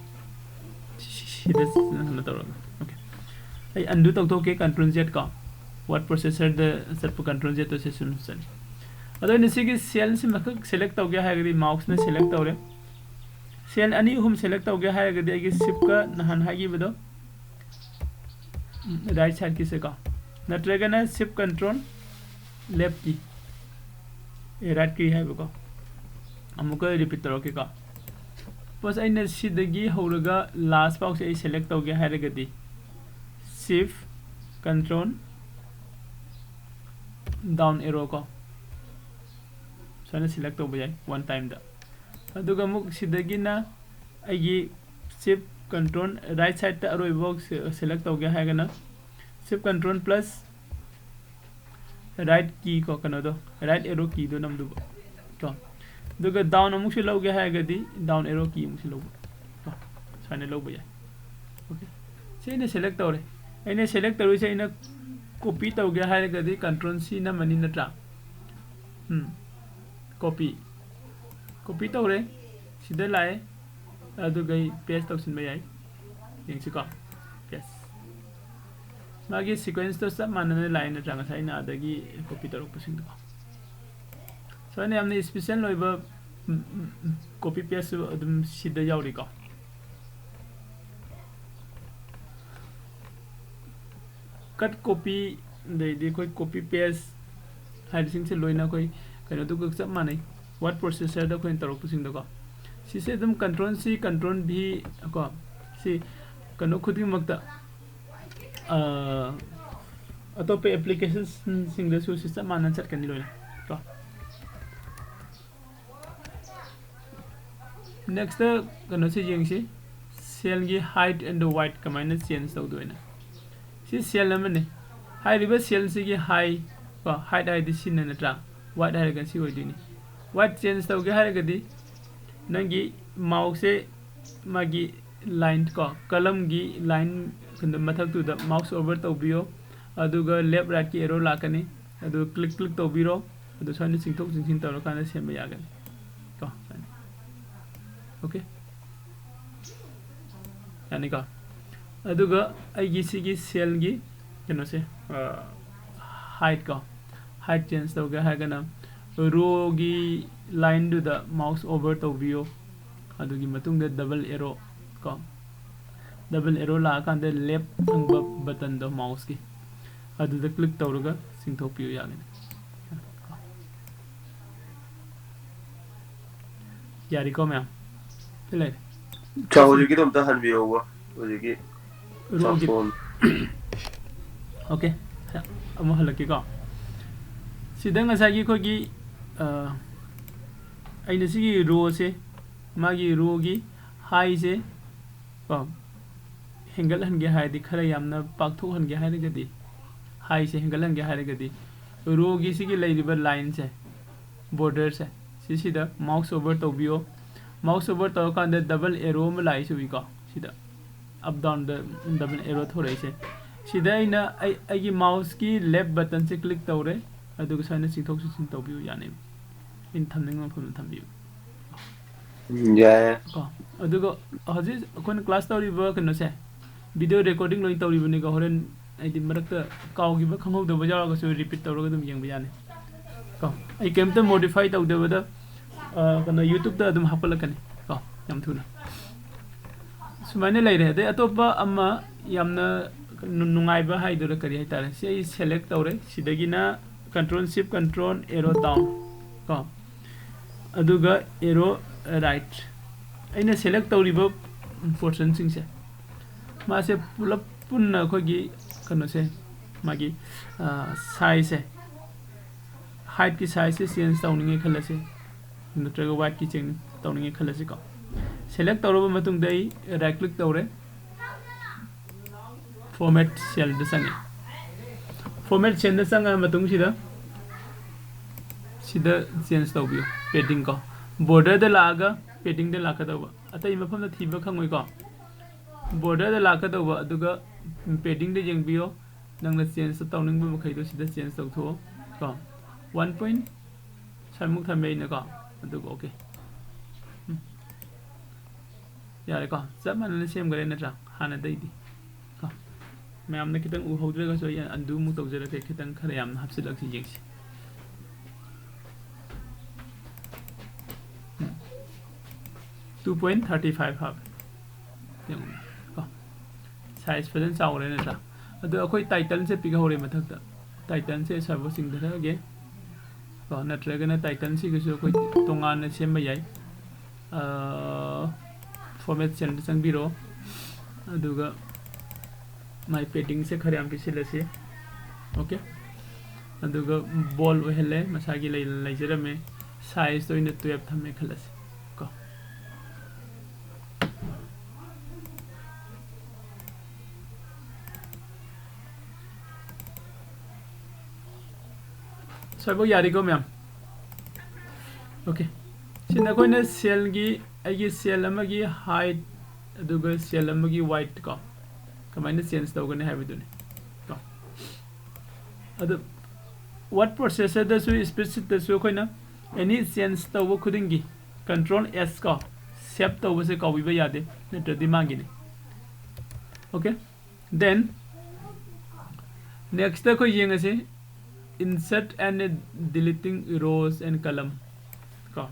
ꯁꯤꯗ ꯀꯩꯅꯣ ꯇꯧꯔꯒ, okay, ꯑꯩ undo ꯇꯧꯊꯣꯛꯀꯦ, control Z ꯀꯣ, word processor ꯗ ꯆꯠꯄ control Z ꯇꯣ ꯁꯤ ꯁꯨꯝ ꯆꯠꯂꯤ꯫ ꯑꯗꯣ ꯑꯩꯅ ꯁꯤꯒꯤ cell ꯁꯤꯃꯈꯛ select ꯇꯧꯒꯦ ꯍꯥꯏꯔꯒꯗꯤ mouse ꯅ select ꯇꯧꯔꯦ꯫ Cell ꯑꯅꯤ ꯑꯍꯨꯝ select ꯇꯧꯒꯦ ꯍꯥꯏꯔꯒꯗꯤ ꯑꯩꯒꯤ shift ꯀ ꯅꯍꯥꯟ ꯍꯥꯏꯈꯤꯕꯗꯣ, right side ꯀꯤꯁꯦ ꯀꯣ, ꯅꯠꯇ꯭ꯔꯒꯅ shift control left key, ꯑꯦ, right key ꯍꯥꯏꯕꯀꯣ꯫ ꯑꯃꯨꯛꯀ repeat ꯇꯧꯔꯛꯀꯦꯀꯣ꯫ Suppose ꯑꯩꯅ ꯁꯤꯗꯒꯤ ꯍꯧꯔꯒ last ꯐꯥꯎꯁꯦ ꯑꯩ select ꯇꯧꯒꯦ ꯍꯥꯏꯔꯒꯗꯤ, shift control down arrow ꯀꯣ, ꯁꯨꯃꯥꯏꯅ select ꯇꯧꯕ ꯌꯥꯏ one time ꯗ꯫ ꯑꯗꯨꯒ ꯑꯃꯨꯛ ꯁꯤꯗꯒꯤꯅ ꯑꯩꯒꯤ shift control right side ꯇ ꯑꯔꯣꯏꯕꯐꯥꯎ se-, select ꯇꯧꯒꯦ ꯍꯥꯏꯔꯒꯅ, shift control plus right key ꯀꯣ, ꯀꯩꯅꯣꯗꯣ, right arrow key ꯗꯣ ꯅꯝꯗꯨꯕ ꯀꯣ꯫ ꯑꯗꯨꯒ down ꯑꯃꯨꯛꯁꯨ ꯂꯧꯒꯦ ꯍꯥꯏꯔꯒꯗꯤ down arrow key ꯑꯃꯨꯛꯁꯨ ꯂꯧꯕ ꯀꯣ, ꯁꯨꯃꯥꯏꯅ ꯂꯧꯕ ꯌꯥꯏ꯫ Okay, ꯁꯤ ꯑꯩꯅ select ꯇꯧꯔꯦ꯫ ꯑꯩꯅ select ꯇꯧꯔꯤꯁꯦ ꯑꯩꯅ copy ꯇꯧꯒꯦ ꯍꯥꯏꯔꯒꯗꯤ control C ꯅꯝꯃꯅꯤ ꯅꯠꯇ꯭ꯔꯥ? ꯎꯝ, copy, copy ꯇꯧꯔꯦ꯫ ꯁꯤꯗ ꯂꯥꯛꯑꯦ꯫ ꯑꯗꯨꯒ ꯑꯩ paste ꯇꯧꯁꯤꯟꯕ ꯌꯥꯏ꯫ ꯌꯦꯡꯁꯤꯀꯣ꯫ Yes, ꯃꯥꯒꯤ sequence ꯇꯣ ꯆꯞ ꯃꯥꯟꯅꯅ ꯂꯥꯛꯑꯦ ꯅꯠꯇ꯭ꯔꯥ, ꯉꯁꯥꯏ ꯑꯩꯅ ꯑꯗꯒꯤ copy ꯇꯧꯔꯛꯄꯁꯤꯡꯗꯣ꯫ ꯁꯨꯃꯥꯏꯅ ꯌꯥꯝꯅ special ꯑꯣꯏꯕ, ꯎꯝ, ꯎꯝ, ꯎꯝ, copy paste ꯁꯨ ꯑꯗꯨꯝ ꯁꯤꯗ ꯌꯥꯎꯔꯤꯀꯣ꯫ Cut copy, ꯑꯗꯩꯗꯤ ꯑꯩꯈꯣꯏ copy paste ꯍꯥꯏꯔꯤꯁꯤꯡꯁꯦ ꯂꯣꯏꯅ ꯑꯩꯈꯣꯏ ꯀꯩꯅꯣꯗꯨꯒ ꯆꯞ ꯃꯥꯟꯅꯩ, word processor ꯗ ꯑꯩꯈꯣꯏꯅ ꯇꯧꯔꯛꯄꯁꯤꯡꯗꯣꯀꯣ꯫ ꯁꯤꯁꯦ ꯑꯗꯨꯝ control C, control V ꯀꯣ, ꯁꯤ ꯀꯩꯅꯣ ꯈꯨꯗꯤꯡꯃꯛꯇ, ꯑ, ꯑꯇꯣꯞꯄ application ꯁꯤꯡꯗꯁꯨ ꯁꯤ ꯆꯞ ꯃꯥꯟꯅ ꯆꯠꯀꯅꯤ ꯂꯣꯏꯅ ꯀꯣ꯫ Next ꯀꯩꯅꯣꯁꯦ ꯌꯦꯡꯁꯤ, cell ꯒꯤ height and width ꯀꯃꯥꯏꯅ change ꯇꯧꯗꯣꯏꯅꯣ꯫ ꯁꯤ cell ꯑꯃꯅꯤ꯫ ꯍꯥꯏꯔꯤꯕ cell ꯁꯤꯒꯤ height ꯀꯣ, height ꯍꯥꯏꯗꯤ ꯁꯤꯅ ꯅꯠꯇ꯭ꯔꯥ, width ꯍꯥꯏꯔꯒ ꯁꯤ ꯑꯣꯏꯗꯣꯏꯅꯤ꯫ Width change ꯇꯧꯒꯦ ꯍꯥꯏꯔꯒꯗꯤ ꯅꯪꯒꯤ mouse ꯁꯦ ꯃꯥꯒꯤ line ꯀꯣ, column ꯒꯤ line ꯀꯩꯅꯣ ꯃꯊꯛꯇꯨꯗ mouse over ꯇꯧꯕꯤꯌꯣ, ꯑꯗꯨꯒ left right ꯀꯤ arrow ꯂꯥꯛꯀꯅꯤ, ꯑꯗꯨ click click ꯇꯧꯕꯤꯔꯣ, ꯑꯗꯨ ꯁꯨꯃꯥꯏꯅ ꯆꯤꯡꯊꯣꯛ ꯆꯤꯡꯁꯤꯟ ꯇꯧꯔꯀꯥꯟꯗ ꯁꯦꯝꯕ ꯌꯥꯒꯅꯤ ꯀꯣ, ꯁꯨꯃꯥꯏꯅ꯫ Okay, ꯌꯥꯅꯤꯀꯣ꯫ ꯑꯗꯨꯒ ꯑꯩꯒꯤ ꯁꯤꯒꯤ cellꯒꯤ ꯀꯩꯅꯣꯁꯦ, height ꯀꯣ, height change ꯇꯧꯒꯦ ꯍꯥꯏꯔꯒꯅ rowꯒꯤ lineꯗꯨꯗ mouse over ꯇꯧꯕꯤꯌꯣ꯫ ꯑꯗꯨꯒꯤ ꯃꯇꯨꯡꯗ double arrow ꯀꯣ, double arrow ꯂꯥꯛꯑꯀꯥꯟꯗ left ꯊꯪꯕ buttonꯗꯣ mouseꯀꯤ, ꯑꯗꯨꯗ click ꯇꯧꯔꯒ ꯆꯤꯡꯊꯣꯛꯄꯤꯌꯨ ꯌꯥꯒꯅꯤ꯫ ꯌꯥꯔꯤꯀꯣ ꯃꯌꯥꯝ? ꯁꯤ ꯂꯩꯔꯦ꯫ ꯆꯥ, ꯍꯧꯖꯤꯛꯀꯤꯗꯣ ꯑꯝꯇ ꯍꯟꯕꯤꯔꯛꯎꯕ꯫ ꯍꯧꯖꯤꯛꯀꯤ rowꯒꯤ ꯆꯥꯎꯊꯣꯛꯑꯝ- OK, ꯑꯃꯨꯛ ꯍꯜꯂꯛꯀꯦꯀꯣ꯫ ꯁꯤꯗ ꯉꯁꯥꯏꯒꯤ ꯑꯩꯈꯣꯏꯒꯤ, ꯑ, ꯑꯩꯅ ꯁꯤꯒꯤ rowꯁꯦ, ꯃꯥꯒꯤ rowꯒꯤ heightꯁꯦ ꯀꯣ, ꯍꯦꯟꯒꯠꯍꯟꯒꯦ ꯍꯥꯏꯔꯗꯤ, ꯈꯔ ꯌꯥꯝꯅ ꯄꯥꯛꯊꯣꯛꯍꯟꯒꯦ ꯍꯥꯏꯔꯒꯗꯤ, heightꯁꯦ ꯍꯦꯟꯒꯠꯍꯟꯒꯦ ꯍꯥꯏꯔꯒꯗꯤ, rowꯒꯤ ꯁꯤꯒꯤ ꯂꯩꯔꯤꯕ lineꯁꯦ, borderꯁꯦ, ꯁꯤꯁꯤꯗ mouse over ꯇꯧꯕꯤꯌꯣ꯫ Mouse over ꯇꯧꯔꯀꯥꯟꯗ double arrow ꯑꯃ ꯂꯥꯛꯏꯁꯦ ꯎꯏꯀꯣ, ꯁꯤꯗ up downꯗ double arrow ꯊꯣꯔꯛꯏꯁꯦ꯫ ꯁꯤꯗ ꯑꯩꯅ ꯑꯩ, ꯑꯩꯒꯤ mouseꯀꯤ left buttonꯁꯦ click ꯇꯧꯔꯦ, ꯑꯗꯨꯒ ꯁꯨꯃꯥꯏꯅ ꯆꯤꯡꯊꯣꯛ ꯆꯤꯡꯁꯤꯟ ꯇꯧꯕꯤꯌꯨ ꯌꯥꯅꯦꯕ, ꯑꯩꯅ ꯊꯝꯅꯤꯡꯕ ꯃꯐꯝꯗ ꯊꯝꯕꯤꯌꯨ꯫ ꯎꯝ, ꯌꯥꯏ꯫ ꯀꯣ, ꯑꯗꯨꯒ ꯍꯧꯖꯤꯛ ꯑꯩꯈꯣꯏꯅ class ꯇꯧꯔꯤꯕ ꯀꯩꯅꯣꯁꯦ, video recording ꯂꯣꯏ ꯇꯧꯔꯤꯕꯅꯤꯀꯣ꯫ ꯍꯣꯔꯦꯟ ꯍꯥꯏꯗꯤ ꯃꯔꯛꯇ ꯀꯥꯎꯈꯤꯕ ꯈꯪꯍꯧꯗꯕ ꯌꯥꯎꯔꯒꯁꯨ repeat ꯇꯧꯔꯒ ꯑꯗꯨꯝ ꯌꯦꯡꯕ ꯌꯥꯅꯤ꯫ ꯀꯣ, ꯑꯩ ꯀꯩꯝꯇ modify ꯇꯧꯗꯕꯗ, ꯑ, ꯀꯩꯅꯣ, YouTubeꯇ ꯑꯗꯨꯝ ꯍꯥꯞꯀꯠꯂꯛꯀꯅꯤ ꯀꯣ, ꯌꯥꯝ ꯊꯨꯅ꯫ ꯁꯨꯃꯥꯏꯅ ꯂꯩꯔꯦ꯫ ꯑꯗꯩ ꯑꯇꯣꯞꯄ ꯑꯃ ꯌꯥꯝꯅ ꯅꯨ-, ꯅꯨꯡꯉꯥꯏꯕ ꯍꯥꯏꯗꯣꯏꯔꯥ ꯀꯔꯤ ꯍꯥꯏꯇꯥꯔꯦ, ꯁꯤ ꯑꯩ select ꯇꯧꯔꯦ꯫ ꯁꯤꯗꯒꯤꯅ control shift control arrow down ꯀꯣ, ꯑꯗꯨꯒ arrow right꯫ ꯑꯩꯅ select ꯇꯧꯔꯤꯕ portionꯁꯤꯡꯁꯦ, ꯃꯥꯁꯦ ꯄꯨꯂꯞ ꯄꯨꯟꯅ ꯑꯩꯈꯣꯏꯒꯤ ꯀꯩꯅꯣꯁꯦ, ꯃꯥꯒꯤ, ꯑ, sizeꯁꯦ, heightꯀꯤ sizeꯁꯦ change ꯇꯧꯅꯤꯡꯉꯦ ꯈꯜꯂꯁꯦ, ꯅꯠꯇ꯭ꯔꯒ weightꯀꯤ change ꯇꯧꯅꯤꯡꯉꯦ ꯈꯜꯂꯁꯤꯀꯣ꯫ Select ꯇꯧꯔꯕ ꯃꯇꯨꯡꯗ ꯑꯩ right click ꯇꯧꯔꯦ, format cellꯗ ꯆꯪꯉꯦ꯫ Format cellꯗ ꯆꯪꯉ ꯃꯇꯨꯡꯁꯤꯗ ꯁꯤꯗ change ꯇꯧꯕꯤꯌꯨ, padding ꯀꯣ꯫ Borderꯗ ꯂꯥꯛꯑꯒ paddingꯗ ꯂꯥꯛꯀꯗꯧꯕ, ꯑꯇꯩ ꯃꯐꯝꯗ ꯊꯤꯕ ꯈꯪꯉꯣꯏꯀꯣ꯫ Borderꯗ ꯂꯥꯛꯀꯗꯧꯕ, ꯑꯗꯨꯒ paddingꯗ ꯌꯦꯡꯕꯤꯌꯣ꯫ ꯅꯪꯅ change ꯇꯧꯅꯤꯡꯕ ꯃꯈꯩꯗꯣ ꯁꯤꯗ change ꯇꯧꯊꯣꯛꯑꯣ ꯀꯣ꯫ One point ꯁ꯭ꯋꯥꯏꯃꯨꯛ ꯊꯝꯃꯦ ꯑꯩꯅꯀꯣ, ꯑꯗꯨꯒ OK꯫ ꯎꯝ꯫ ꯌꯥꯔꯦꯀꯣ, ꯆꯞ ꯃꯥꯟꯅꯅ ꯁꯦꯝꯈ꯭ꯔꯦ ꯅꯠꯇ꯭ꯔꯥ? ꯍꯥꯟꯅꯗꯩꯗꯤ ꯀꯣ꯫ ꯃꯌꯥꯝꯅ ꯈꯤꯇꯪ ꯎꯍꯧꯗ꯭ꯔꯒꯁꯨ ꯑꯩ undo ꯑꯃꯨꯛ ꯇꯧꯖꯔꯛꯀꯦ, ꯈꯤꯇꯪ ꯈꯔ ꯌꯥꯝꯅ ꯍꯥꯞꯆꯤꯜꯂꯛꯁꯤ ꯌꯦꯡꯁꯤ꯫ Two point thirty five ꯍꯥꯞꯄꯦ꯫ ꯌꯦꯡꯉꯨꯅꯦ ꯀꯣ, size ꯐꯖꯅ ꯆꯥꯎꯔꯦ ꯅꯠꯇ꯭ꯔꯥ? ꯑꯗꯣ ꯑꯩꯈꯣꯏ title ꯁꯦ ꯄꯤꯛꯍꯧꯔꯦ ꯃꯊꯛꯇ꯫ Title ꯁꯦ ꯁ꯭ꯋꯥꯏꯐꯥꯎ ꯆꯤꯡꯊꯔꯛꯑꯒꯦ ꯀꯣ, ꯅꯠꯇ꯭ꯔꯒꯅ title ꯁꯤꯒꯤꯁꯨ ꯑꯩꯈꯣꯏ ꯇꯣꯉꯥꯟꯅ ꯁꯦꯝꯕ ꯌꯥꯏ꯫ ꯑ, format cell ꯗ ꯆꯪꯕꯤꯔꯣ, ꯑꯗꯨꯒ ꯃꯥꯏ padding ꯁꯦ ꯈꯔ ꯌꯥꯝ ꯄꯤꯁꯤꯜꯂꯁꯤ꯫ OK, ꯑꯗꯨꯒ bold ꯑꯣꯏꯍꯜꯂꯦ, ꯃꯁꯥꯒꯤ ꯂꯩ-, ꯂꯩꯖꯔꯝꯃꯦ꯫ Size ꯇ ꯑꯣꯏꯅ twelve ꯊꯝꯃꯦ ꯈꯜꯂꯁꯤ ꯀꯣ꯫ ꯁ꯭ꯋꯥꯏꯐꯥꯎ ꯌꯥꯔꯤꯀꯣ ꯃꯌꯥꯝ? OK, ꯁꯤꯅ ꯑꯩꯈꯣꯏꯅ cell ꯒꯤ, ꯑꯩꯒꯤ cell ꯑꯃꯒꯤ height ꯑꯗꯨꯒ cell ꯑꯃꯒꯤ width ꯀꯣ, ꯀꯃꯥꯏꯅ change ꯇꯧꯒꯅꯤ ꯍꯥꯏꯕꯗꯨꯅꯤ ꯀꯣ꯫ ꯑꯗꯨ word processor ꯗꯁꯨ, spreadsheet ꯇꯁꯨ ꯑꯩꯈꯣꯏꯅ any change ꯇꯧꯕ ꯈꯨꯗꯤꯡꯒꯤ control S ꯀꯣ, save ꯇꯧꯕꯁꯦ ꯀꯥꯎꯕꯤꯕ ꯌꯥꯗꯦ, ꯅꯠꯇ꯭ꯔꯗꯤ ꯃꯥꯡꯒꯤꯅꯤ꯫ OK, then next ꯑꯩꯈꯣꯏ ꯌꯦꯡꯉꯁꯤ, insert and deleting rows and column ꯀꯣ꯫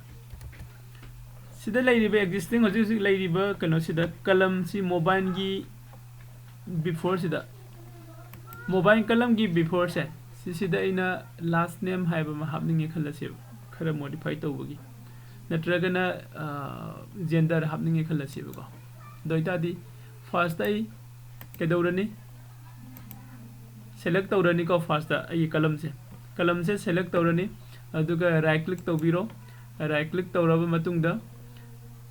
ꯁꯤꯗ ꯂꯩꯔꯤꯕ existing, ꯍꯧꯖꯤꯛ ꯍꯧꯖꯤꯛ ꯂꯩꯔꯤꯕ ꯀꯩꯅꯣꯁꯤꯗ column ꯁꯤ mobile ꯒꯤ before ꯁꯤꯗ, mobile column ꯒꯤ before ꯁꯦ, ꯁꯤꯁꯤꯗ ꯑꯩꯅ last name ꯍꯥꯏꯕ ꯑꯃ ꯍꯥꯞꯅꯤꯡꯉꯦ ꯈꯜꯂꯁꯦꯕ, ꯈꯔ modify ꯇꯧꯕꯒꯤ, ꯅꯠꯇ꯭ꯔꯒꯅ, ꯑ, gender ꯍꯥꯞꯅꯤꯡꯉꯦ ꯈꯜꯂꯁꯦꯕꯀꯣ꯫ ꯑꯗꯨ ꯑꯣꯏꯇꯥꯔꯗꯤ first ꯑꯩ ꯀꯩꯗꯧꯔꯅꯤ? Select ꯇꯧꯔꯅꯤꯀꯣ꯫ First ꯑꯩꯒꯤ column ꯁꯦ, column ꯁꯦ select ꯇꯧꯔꯅꯤ, ꯑꯗꯨꯒ right click ꯇꯧꯕꯤꯔꯣ꯫ Right click ꯇꯧꯔꯕ ꯃꯇꯨꯡꯗ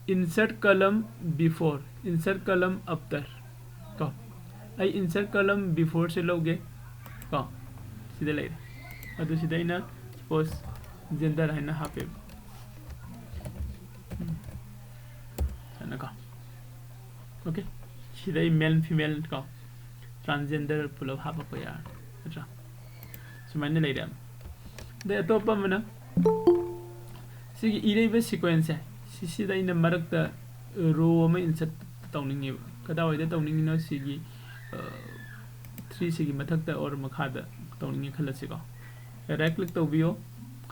insert column before, insert column after ꯀꯣ꯫ ꯑꯩ insert column before ꯁꯦ ꯂꯧꯒꯦ ꯀꯣ꯫ ꯁꯤꯗ ꯂꯩꯔꯦ꯫ ꯑꯗꯨ ꯁꯤꯗ ꯑꯩꯅ suppose gender ꯍꯥꯏꯅ ꯍꯥꯞꯄꯦꯕ꯫ ꯎꯝ꯫ ꯁꯨꯃꯥꯏꯅꯀꯣ꯫ OK, ꯁꯤꯗ ꯑꯩ male, female ꯀꯣ, transgender ꯄꯨꯂꯞ ꯍꯥꯞꯄꯛꯄ ꯌꯥꯔꯅꯤ, ꯅꯠꯇ꯭ꯔꯥ? ꯁꯨꯃꯥꯏꯅ ꯂꯩꯔꯦ꯫ ꯑꯗꯩ ꯑꯇꯣꯞꯄ ꯑꯃꯅ ꯁꯤꯒꯤ ꯏꯔꯛꯏꯕ sequence ꯁꯦ, ꯁꯤꯁꯤꯗ ꯑꯩꯅ ꯃꯔꯛꯇ row ꯑꯃ insert ꯇꯧꯅꯤꯡꯉꯦꯕ꯫ ꯀꯗꯥꯏꯋꯥꯏꯗ ꯇꯧꯅꯤꯡꯉꯤꯅꯣ? ꯁꯤꯒꯤ three ꯁꯤꯒꯤ ꯃꯊꯛꯇ or ꯃꯈꯥꯗ ꯇꯧꯅꯤꯡꯉꯦ ꯈꯜꯂꯁꯤꯀꯣ꯫ Right click ꯇꯧꯕꯤꯌꯣ,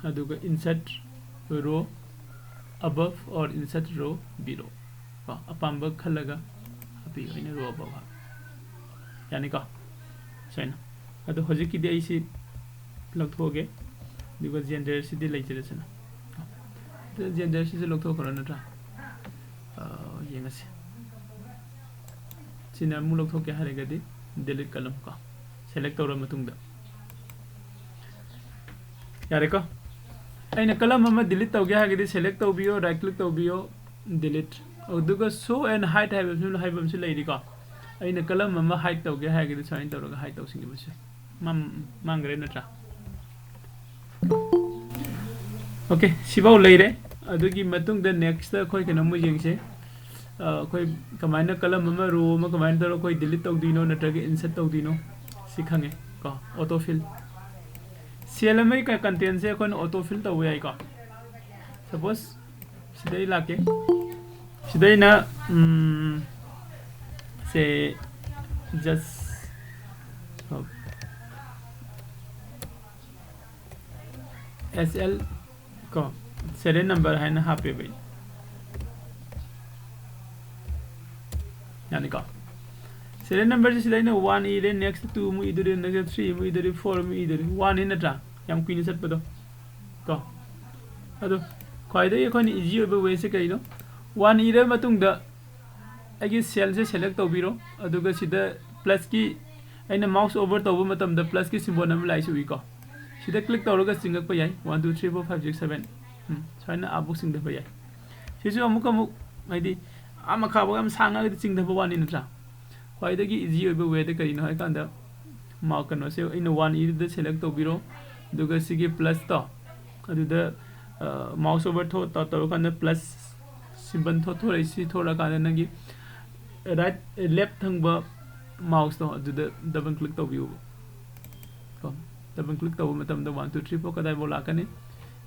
ꯑꯗꯨꯒ insert row above or insert row below ꯀꯣ, ꯑꯄꯥꯝꯕ ꯈꯜꯂꯒ ꯍꯥꯞꯄꯤꯌꯨ꯫ ꯑꯩꯅ row above ꯍꯥꯞꯄꯤ꯫ ꯌꯥꯅꯤꯀꯣ? ꯁꯨꯃꯥꯏꯅ꯫ ꯑꯗꯣ ꯍꯧꯖꯤꯛꯀꯤꯗꯤ ꯑꯩꯁꯤ ꯂꯧꯊꯣꯛꯑꯒꯦ, ꯑꯗꯨꯒ genderꯁꯤꯗꯤ ꯂꯩꯖꯔꯁꯅꯨ꯫ ꯑꯗꯨ genderꯁꯤꯁꯨ ꯂꯧꯊꯣꯛꯈ꯭ꯔꯣ ꯅꯠꯇ꯭ꯔꯥ? ꯑ, ꯌꯦꯡꯉꯁꯤ꯫ ꯁꯤꯅ ꯑꯃꯨꯛ ꯂꯧꯊꯣꯛꯀꯦ ꯍꯥꯏꯔꯒꯗꯤ delete column ꯀꯣ, select ꯇꯧꯔ ꯃꯇꯨꯡꯗ꯫ ꯌꯥꯔꯦꯀꯣ? ꯑꯩꯅ column ꯑꯃ delete ꯇꯧꯒꯦ ꯍꯥꯏꯔꯒꯗꯤ select ꯇꯧꯕꯤꯌꯣ, right click ꯇꯧꯕꯤꯌꯣ, delete꯫ ꯑꯗꯨꯒ show and hide ꯍꯥꯏꯕ ꯑꯃꯁꯨ, ꯍꯥꯏꯕ ꯑꯃꯁꯨ ꯂꯩꯔꯤꯀꯣ꯫ ꯑꯩꯅ column ꯑꯃ hide ꯇꯧꯒꯦ ꯍꯥꯏꯔꯒꯗꯤ ꯁꯨꯃꯥꯏꯅ ꯇꯧꯔꯒ hide ꯇꯧꯁꯤꯟꯈꯤꯕꯁꯦ ꯃꯝ-, ꯃꯥꯡꯈ꯭ꯔꯦ ꯅꯠꯇ꯭ꯔꯥ? OK, ꯁꯤꯐꯥꯎ ꯂꯩꯔꯦ꯫ ꯑꯗꯨꯒꯤ ꯃꯇꯨꯡꯗ next ꯑꯩꯈꯣꯏ ꯀꯩꯅꯣꯝꯃ ꯌꯦꯡꯁꯦ꯫ ꯑ, ꯑꯩꯈꯣꯏ ꯀꯃꯥꯏꯅ column ꯑꯃ, row ꯑꯃ ꯀꯃꯥꯏꯅ ꯇꯧꯔꯒ ꯑꯩꯈꯣꯏ delete ꯇꯧꯗꯣꯏꯅꯣ ꯅꯠꯇ꯭ꯔꯒ insert ꯇꯧꯗꯣꯏꯅꯣ, ꯁꯤ ꯈꯪꯉꯦ ꯀꯣ꯫ Auto fill꯫ Cell ꯑꯃꯒꯤ ꯀ-, contentꯁꯦ ꯑꯩꯈꯣꯏꯅ auto fill ꯇꯧꯕ ꯌꯥꯏꯀꯣ꯫ Suppose ꯁꯤꯗ ꯑꯩ ꯂꯥꯛꯀꯦ꯫ ꯁꯤꯗ ꯑꯩꯅ, ꯎꯝ, say, just, ꯑ, S L ꯀꯣ, serial number ꯍꯥꯏꯅ ꯍꯥꯞꯄꯦꯕ ꯑꯩ꯫ ꯌꯥꯅꯤꯀꯣ? Serial numberꯁꯤ ꯁꯤꯗ ꯑꯩꯅ one ꯏꯔꯦ, next two ꯑꯃꯨꯛ ꯏꯗꯣꯔꯤ, next three ꯑꯃꯨꯛ ꯏꯗꯣꯔꯤ, four ꯑꯃꯨꯛ ꯏꯗꯣꯔꯤ꯫ One ꯅꯤ ꯅꯠꯇ꯭ꯔꯥ? ꯌꯥꯝ ꯀꯨꯏꯅ ꯆꯠꯄꯗꯣ ꯀꯣ꯫ ꯑꯗꯣ ꯈ꯭ꯋꯥꯏꯗꯒꯤ ꯑꯩꯈꯣꯏꯅ easy ꯑꯣꯏꯕ wayꯁꯦ ꯀꯩꯅꯣ? One ꯏꯔꯕ ꯃꯇꯨꯡꯗ ꯑꯩꯒꯤ cellꯁꯦ select ꯇꯧꯕꯤꯔꯣ, ꯑꯗꯨꯒ ꯁꯤꯗ plusꯀꯤ ꯑꯩꯅ mouse over ꯇꯧꯕ ꯃꯇꯝꯗ plusꯀꯤ symbol ꯑꯃ ꯂꯥꯛꯏꯁꯤ ꯎꯏꯀꯣ? ꯁꯤꯗ click ꯇꯧꯔꯒ ꯆꯤꯡꯉꯛꯄ ꯌꯥꯏ, one, two, three, four, five, six, seven꯫ ꯎꯝ, ꯁꯨꯃꯥꯏꯅ ꯑꯥꯕꯨꯛ ꯆꯤꯡꯊꯕ ꯌꯥꯏ꯫ ꯁꯤꯁꯨ ꯑꯃꯨꯛ ꯑꯃꯨꯛ, ꯍꯥꯏꯗꯤ, ꯑꯥ ꯃꯈꯥꯐꯥꯎ ꯌꯥꯝ ꯁꯥꯡꯉꯒꯗꯤ ꯆꯤꯡꯊꯕ ꯋꯥꯅꯤ ꯅꯠꯇ꯭ꯔꯥ? ꯈ꯭ꯋꯥꯏꯗꯒꯤ easy ꯑꯣꯏꯕ wayꯗ ꯀꯔꯤꯅꯣ ꯍꯥꯏꯀꯥꯟꯗ, ꯃꯥ-, ꯀꯩꯅꯣꯁꯦ ꯑꯩꯅ one ꯏꯗꯨꯗ select ꯇꯧꯕꯤꯔꯣ, ꯑꯗꯨꯒ ꯁꯤꯒꯤ plusꯇꯣ, ꯑꯗꯨꯗ, ꯑ, mouse over ꯊꯣ-, ꯇꯧ-, ꯇꯧꯔꯀꯥꯟꯗ plus symbol ꯊꯣ-, ꯊꯣꯔꯛꯏ꯫ ꯁꯤ ꯊꯣꯔꯛꯑꯀꯥꯟꯗ ꯅꯪꯒꯤ right, left ꯊꯪꯕ mouseꯇꯣ ꯑꯗꯨꯗ double click ꯇꯧꯕꯤꯌꯨꯕ ꯀꯣ꯫ Double click ꯇꯧꯕ ꯃꯇꯝꯗ one, two, three, four ꯀꯗꯥꯏꯐꯥꯎ ꯂꯥꯛꯀꯅꯤ?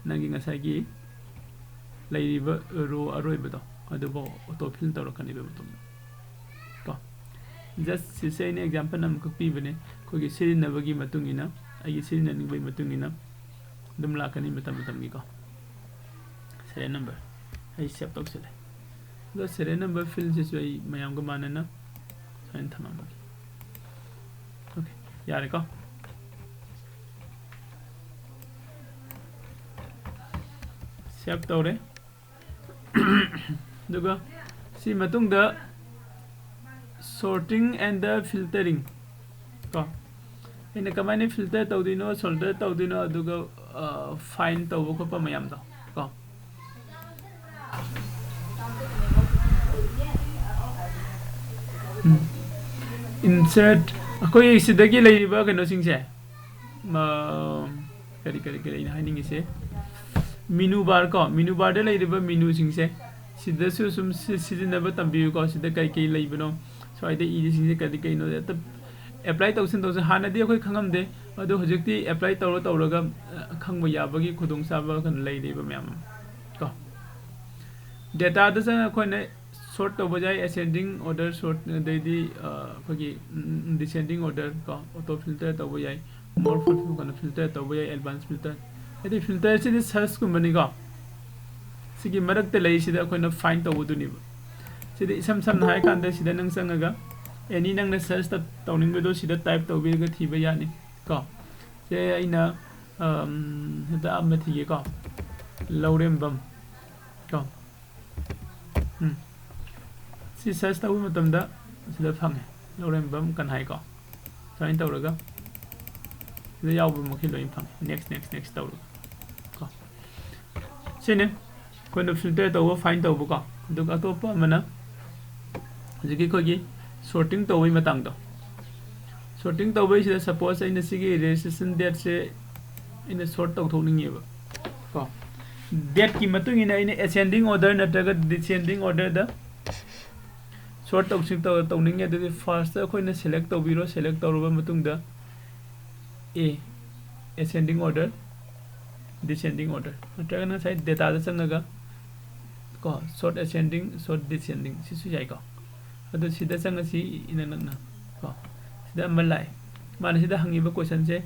ꯅꯪꯒꯤ ꯉꯁꯥꯏꯒꯤ ꯂꯩꯔꯤꯕ row ꯑꯔꯣꯏꯕꯗꯣ ꯑꯗꯨꯐꯥꯎ ꯑꯣꯇꯣ ꯐꯤꯜ ꯇꯧꯔꯛꯀꯅꯦꯕ ꯃꯇꯣꯝꯗ꯫ ꯀꯣ, ꯖꯁ ꯁꯤꯁꯦ ꯑꯩꯅ ꯑꯦꯛꯖꯥꯝꯄꯜ ꯑꯃꯈꯛ ꯄꯤꯕꯅꯦ, ꯑꯩꯈꯣꯏꯒꯤ ꯁꯤꯖꯤꯟꯅꯕꯒꯤ ꯃꯇꯨꯡ ꯏꯟꯅ, ꯑꯩꯒꯤ ꯁꯤꯖꯤꯟꯅꯅꯤꯡꯕꯒꯤ ꯃꯇꯨꯡ ꯏꯟꯅ ꯑꯗꯨꯝ ꯂꯥꯛꯀꯅꯤ ꯃꯇꯝ ꯃꯇꯝꯒꯤꯀꯣ꯫ ꯁꯦꯔꯤꯌꯦꯜ ꯅꯝꯕꯔ ꯑꯩ ꯁꯦꯞ ꯇꯧꯁꯤꯜꯂꯦ꯫ ꯑꯗꯣ ꯁꯦꯔꯤꯌꯦꯜ ꯅꯝꯕꯔ ꯐꯤꯜꯁꯤꯁꯨ ꯑꯩ ꯃꯌꯥꯝꯒ ꯃꯥꯟꯅꯅ ꯁꯨꯃꯥꯏꯅ ꯊꯝꯃꯝꯃꯒꯦ꯫ ꯑꯣꯀꯦ, ꯌꯥꯔꯦꯀꯣ? ꯁꯦꯞ ꯇꯧꯔꯦ꯫ ꯑꯗꯨꯒ ꯁꯤ ꯃꯇꯨꯡꯗ sorting and the filtering ꯀꯣ, ꯑꯩꯅ ꯀꯃꯥꯏꯅ ꯐꯤꯜꯇꯔ ꯇꯧꯗꯣꯏꯅꯣ, ꯁꯣꯔꯇꯔ ꯇꯧꯗꯣꯏꯅꯣ, ꯑꯗꯨꯒ ꯐꯥꯏꯟ ꯇꯧꯕ ꯈꯣꯠꯄ ꯃꯌꯥꯝꯗꯣ ꯀꯣ꯫ ꯏꯟꯁꯔꯠ, ꯑꯩꯈꯣꯏ ꯁꯤꯗꯒꯤ ꯂꯩꯔꯤꯕ ꯀꯩꯅꯣꯁꯤꯡꯁꯦ, ꯀꯔꯤ ꯀꯔꯤ ꯀꯔꯤ ꯑꯩꯅ ꯍꯥꯏꯅꯤꯡꯉꯤꯁꯦ, ꯃꯤꯅꯨ ꯕꯥꯔ ꯀꯣ, ꯃꯤꯅꯨ ꯕꯥꯔꯗ ꯂꯩꯔꯤꯕ ꯃꯤꯅꯨꯁꯤꯡꯁꯦ ꯁꯤꯗꯁꯨ ꯁꯨꯝ ꯁꯤꯖꯤꯟꯅꯕ ꯇꯝꯕꯤꯌꯨꯀꯣ꯫ ꯁꯤꯗ ꯀꯩ ꯀꯩ ꯂꯩꯕꯅꯣ, ꯁ꯭ꯋꯥꯏꯗ ꯏꯔꯤꯁꯤꯡꯁꯦ ꯀꯔꯤ ꯀꯩꯅꯣ, ꯍꯦꯛꯇ ꯑꯦꯄ꯭ꯂꯥꯏ ꯇꯧꯁꯤꯟ ꯇꯧꯁꯤꯟ, ꯍꯥꯟꯅꯗꯤ ꯑꯩꯈꯣꯏ ꯈꯪꯉꯝꯗꯦ, ꯑꯗꯣ ꯍꯧꯖꯤꯛꯇꯤ ꯑꯦꯄ꯭ꯂꯥꯏ ꯇꯧꯔ ꯇꯧꯔꯒ ꯈꯪꯕ ꯌꯥꯕꯒꯤ ꯈꯨꯗꯣꯡꯆꯥꯕ ꯀꯩꯅꯣ ꯂꯩꯔꯤꯕ ꯃꯌꯥꯝ ꯑꯃ ꯀꯣ꯫ ꯗꯦꯇꯥꯗ ꯆꯪꯉ ꯑꯩꯈꯣꯏꯅ ꯁꯣꯔꯠ ꯇꯧꯕ ꯌꯥꯏ, ꯑꯦꯁꯦꯟꯗꯤꯡ ꯑꯣꯔꯗꯔ ꯁꯣꯔꯠ, ꯑꯗꯩꯗꯤ ꯑꯩꯈꯣꯏꯒꯤ ꯗꯤꯁꯦꯟꯗꯤꯡ ꯑꯣꯔꯗꯔ ꯀꯣ, ꯑꯣꯇꯣ ꯐꯤꯜꯇꯔ ꯇꯧꯕ ꯌꯥꯏ, ꯃꯣꯔ ꯐꯤꯜꯇꯔ ꯇꯧꯕ ꯌꯥꯏ, ꯑꯦꯗꯚꯥꯟꯁ ꯐꯤꯜꯇꯔ꯫ ꯍꯥꯏꯗꯤ ꯐꯤꯜꯇꯔꯁꯤꯗꯤ ꯁꯔꯆꯀꯨꯝꯕꯅꯤꯀꯣ꯫ ꯁꯤꯒꯤ ꯃꯔꯛꯇ ꯂꯩꯔꯤꯁꯤꯗ ꯑꯩꯈꯣꯏꯅ ꯐꯥꯏꯟ ꯇꯧꯕꯗꯨꯅꯦꯕ꯫ ꯁꯤꯗ ꯏꯁꯝ ꯁꯝꯅ ꯍꯥꯏꯔꯀꯥꯟꯗ ꯁꯤꯗ ꯅꯪ ꯆꯪꯉꯒ ꯑꯦꯅꯤ ꯅꯪꯅ ꯁꯔꯆ ꯇꯧꯅꯤꯡꯕꯗꯣ ꯁꯤꯗ ꯇꯥꯏꯞ ꯇꯧꯕꯤꯔꯒ ꯊꯤꯕ ꯌꯥꯅꯤ ꯀꯣ꯫ ꯁꯦ ꯑꯩꯅ ꯍꯦꯛꯇ ꯑꯃ ꯊꯤꯒꯦꯀꯣ, ꯂꯧꯔꯦꯝꯕꯝ ꯀꯣ꯫ ꯎꯝ꯫ ꯁꯤ ꯁꯔꯆ ꯇꯧꯕ ꯃꯇꯝꯗ ꯁꯤꯗ ꯐꯪꯉꯦ, ꯂꯧꯔꯦꯝꯕꯝ ꯀꯟꯍꯥꯏ ꯀꯣ꯫ ꯁꯨꯃꯥꯏꯅ ꯇꯧꯔꯒ ꯁꯤꯗ ꯌꯥꯎꯕ ꯃꯈꯩ ꯂꯣꯏꯅ ꯐꯪꯉꯦ꯫ ꯅꯦꯛꯁ ꯅꯦꯛꯁ ꯅꯦꯛꯁ ꯇꯧꯔꯒ ꯀꯣ꯫ ꯁꯤꯅꯤ ꯑꯩꯈꯣꯏꯅ ꯐꯤꯜꯇꯔ ꯇꯧꯕ, ꯐꯥꯏꯟ ꯇꯧꯕꯀꯣ꯫ ꯑꯗꯨꯒ ꯑꯇꯣꯞꯄ ꯑꯃꯅ ꯍꯧꯖꯤꯛꯀꯤ ꯑꯩꯈꯣꯏꯒꯤ ꯁꯣꯔꯇꯤꯡ ꯇꯧꯕꯒꯤ ꯃꯇꯥꯡꯗꯣ꯫ ꯁꯣꯔꯇꯤꯡ ꯇꯧꯕꯩꯁꯤꯗ ꯁꯄꯣꯁ ꯑꯩꯅ ꯁꯤꯒꯤ ꯔꯦꯖꯤꯁꯇ꯭ꯔꯦꯁꯟ ꯗꯦꯠꯁꯦ ꯑꯩꯅ ꯁꯣꯔꯠ ꯇꯧꯊꯣꯛꯅꯤꯡꯉꯦꯕ ꯀꯣ꯫ ꯗꯦꯠꯀꯤ ꯃꯇꯨꯡ ꯏꯟꯅ ꯑꯩꯅ ꯑꯦꯁꯦꯟꯗꯤꯡ ꯑꯣꯔꯗꯔ ꯅꯠꯇ꯭ꯔꯒ ꯗꯤꯁꯦꯟꯗꯤꯡ ꯑꯣꯔꯗꯔꯗ ꯁꯣꯔꯠ ꯇꯧꯁꯤ ꯇꯧꯅꯤꯡꯉꯦ꯫ ꯑꯗꯨꯗꯤ ꯐꯥꯔꯁꯇ ꯑꯩꯈꯣꯏꯅ ꯁꯦꯂꯦꯛ ꯇꯧꯕꯤꯔꯣ꯫ ꯁꯦꯂꯦꯛ ꯇꯧꯔꯕ ꯃꯇꯨꯡꯗ ꯑꯦ, ꯑꯦꯁꯦꯟꯗꯤꯡ ꯑꯣꯔꯗꯔ, ꯗꯤꯁꯦꯟꯗꯤꯡ ꯑꯣꯔꯗꯔ, ꯅꯠꯇ꯭ꯔꯒꯅ ꯉꯁꯥꯏ ꯗꯦꯇꯥꯗ ꯆꯪꯉꯒ ꯀꯣ, short ascending, short descending, ꯁꯤꯁꯨ ꯌꯥꯏꯀꯣ꯫ ꯑꯗꯣ ꯁꯤꯗ ꯆꯪꯉꯁꯤ, ꯏꯅꯛ ꯅꯛꯅ ꯀꯣ꯫ ꯁꯤꯗ ꯑꯃ ꯂꯥꯛꯑꯦ꯫ ꯃꯥꯅ ꯁꯤꯗ ꯍꯪꯉꯤꯕ questionꯁꯦ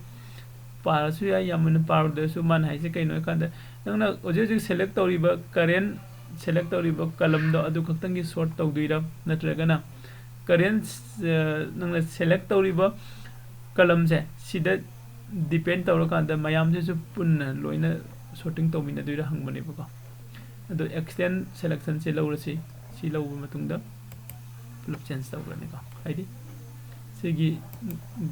ꯄꯥꯔꯁꯨ ꯌꯥꯏ, ꯌꯥꯝ ꯃꯨꯟꯅ ꯄꯥꯔꯨꯗ꯭ꯔꯁꯨ꯫ ꯃꯥꯅ ꯍꯥꯏꯁꯦ ꯀꯩꯅꯣ ꯍꯥꯏꯀꯥꯟꯗ, ꯅꯪꯅ ꯍꯧꯖꯤꯛ ꯍꯧꯖꯤꯛ select ꯇꯧꯔꯤꯕ, current select ꯇꯧꯔꯤꯕ columnꯗꯣ ꯑꯗꯨ ꯈꯛꯇꯪꯒꯤ short ꯇꯧꯗꯣꯏꯔꯥ, ꯅꯠꯇ꯭ꯔꯒꯅ current, ꯑ, ꯅꯪꯅ select ꯇꯧꯔꯤꯕ columnꯁꯦ ꯁꯤꯗ depend ꯇꯧꯔꯀꯥꯟꯗ ꯃꯌꯥꯝꯁꯤꯁꯨ ꯄꯨꯟꯅ ꯂꯣꯏꯅ sorting ꯇꯧꯃꯤꯟꯅꯗꯣꯏꯔꯥ ꯍꯪꯕꯅꯦꯕꯀꯣ꯫ ꯑꯗꯣ extend selectionꯁꯦ ꯂꯧꯔꯁꯤ꯫ ꯁꯤ ꯂꯧꯕ ꯃꯇꯨꯡꯗ ꯄꯨꯂꯞ change ꯇꯧꯈ꯭ꯔꯅꯤꯀꯣ꯫ ꯍꯥꯏꯗꯤ ꯁꯤꯒꯤ, ꯎꯝ, ꯎꯝ,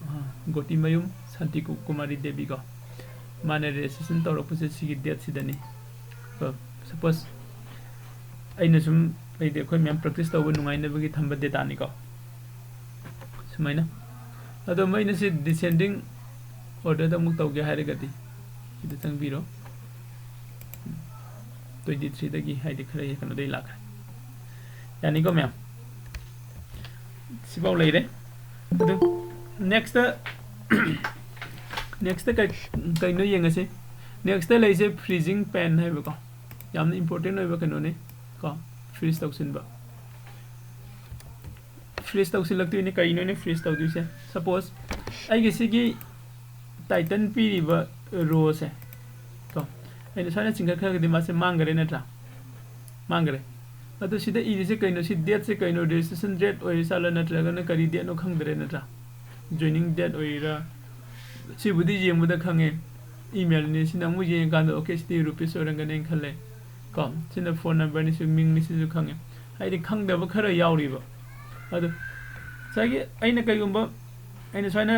ꯑ, ꯒꯣꯇꯤꯃꯌꯨꯝ ꯁꯥꯟꯇꯤ ꯀꯨ-, ꯀꯨꯃꯥꯔꯤ ꯗꯦꯕꯤꯀꯣ, ꯃꯥꯅ registration ꯇꯧꯔꯛꯄꯁꯦ ꯁꯤꯒꯤ dateꯁꯤꯗꯅꯤ꯫ ꯀꯣ, suppose ꯑꯩꯅ ꯁꯨꯝ, ꯑꯩꯗꯤ ꯑꯩꯈꯣꯏ ꯃꯌꯥꯝ practice ꯇꯧꯕ ꯅꯨꯡꯉꯥꯏꯅꯕꯒꯤ ꯊꯝꯕ dataꯅꯤꯀꯣ꯫ ꯁꯨꯃꯥꯏꯅ꯫ ꯑꯗꯣ ꯃꯩꯅ ꯁꯤ descending orderꯗ ꯑꯃꯨꯛ ꯇꯧꯒꯦ ꯍꯥꯏꯔꯒꯗꯤ ꯁꯤꯗ ꯆꯪꯕꯤꯔꯣ꯫ twenty threeꯗꯒꯤ, ꯍꯥꯏꯗꯤ ꯈꯔ ꯍꯦꯛ ꯀꯩꯅꯣꯗꯒꯤ ꯂꯥꯛꯈ꯭ꯔꯦ꯫ ꯌꯥꯅꯤꯀꯣ ꯃꯌꯥꯝ? ꯁꯤꯐꯥꯎ ꯂꯩꯔꯦ꯫ ꯑꯗꯨ next, next ꯀꯩ-, ꯀꯩꯅꯣ ꯌꯦꯡꯉꯁꯤ꯫ Next ꯂꯩꯁꯦ freezing pan ꯍꯥꯏꯕꯀꯣ꯫ ꯌꯥꯝꯅ important ꯑꯣꯏꯕ ꯀꯩꯅꯣꯅꯤ ꯀꯣ, freeze ꯇꯧꯁꯤꯟꯕ꯫ Freeze ꯇꯧꯁꯤꯜꯂꯛꯇꯣꯏꯅꯤ꯫ ꯀꯩꯅꯣꯅꯦ freeze ꯇꯧꯗꯣꯏꯁꯦ? Suppose ꯑꯩꯒꯤ ꯁꯤꯒꯤ title ꯄꯤꯔꯤꯕ rowꯁꯦ ꯀꯣ, ꯑꯩꯅ ꯁꯨꯃꯥꯏꯅ ꯆꯤꯡꯈꯠꯈ꯭ꯔꯒꯗꯤ ꯃꯥꯁꯦ ꯃꯥꯡꯈ꯭ꯔꯦ ꯅꯠꯇ꯭ꯔꯥ? ꯃꯥꯡꯈ꯭ꯔꯦ꯫ ꯑꯗꯣ ꯁꯤꯗ ꯏꯔꯤꯁꯦ ꯀꯩꯅꯣ? ꯁꯤ dateꯁꯦ ꯀꯩꯅꯣ? Registration date ꯑꯣꯏꯔꯤ ꯖꯥꯠꯂꯥ, ꯅꯠꯇ꯭ꯔꯒꯅ ꯀꯔꯤ dateꯅꯣ ꯈꯪꯗ꯭ꯔꯦ ꯅꯠꯇ꯭ꯔꯥ? Joining date ꯑꯣꯏꯔꯤꯔꯥ? ꯁꯤꯕꯨꯗꯤ ꯌꯦꯡꯕꯗ ꯈꯪꯉꯦ, emailꯅꯤ꯫ ꯁꯤꯅ ꯑꯃꯨꯛ ꯌꯦꯡꯉꯀꯥꯟꯗ, okay, ꯁꯤꯗꯤ rupees ꯑꯣꯏꯔꯝꯒꯅꯤꯅ ꯈꯜꯂꯦ ꯀꯣ꯫ ꯁꯤꯅ phone numberꯅꯤ, ꯁꯤ ꯃꯤꯡꯅꯤ, ꯁꯤꯁꯨ ꯈꯪꯉꯦ꯫ ꯍꯥꯏꯗꯤ ꯈꯪꯗꯕ ꯈꯔ ꯌꯥꯎꯔꯤꯕ꯫ ꯑꯗꯣ ꯉꯁꯥꯏꯒꯤ ꯑꯩꯅ ꯀꯩꯒꯨꯝꯕ, ꯑꯩꯅ ꯁꯨꯃꯥꯏꯅ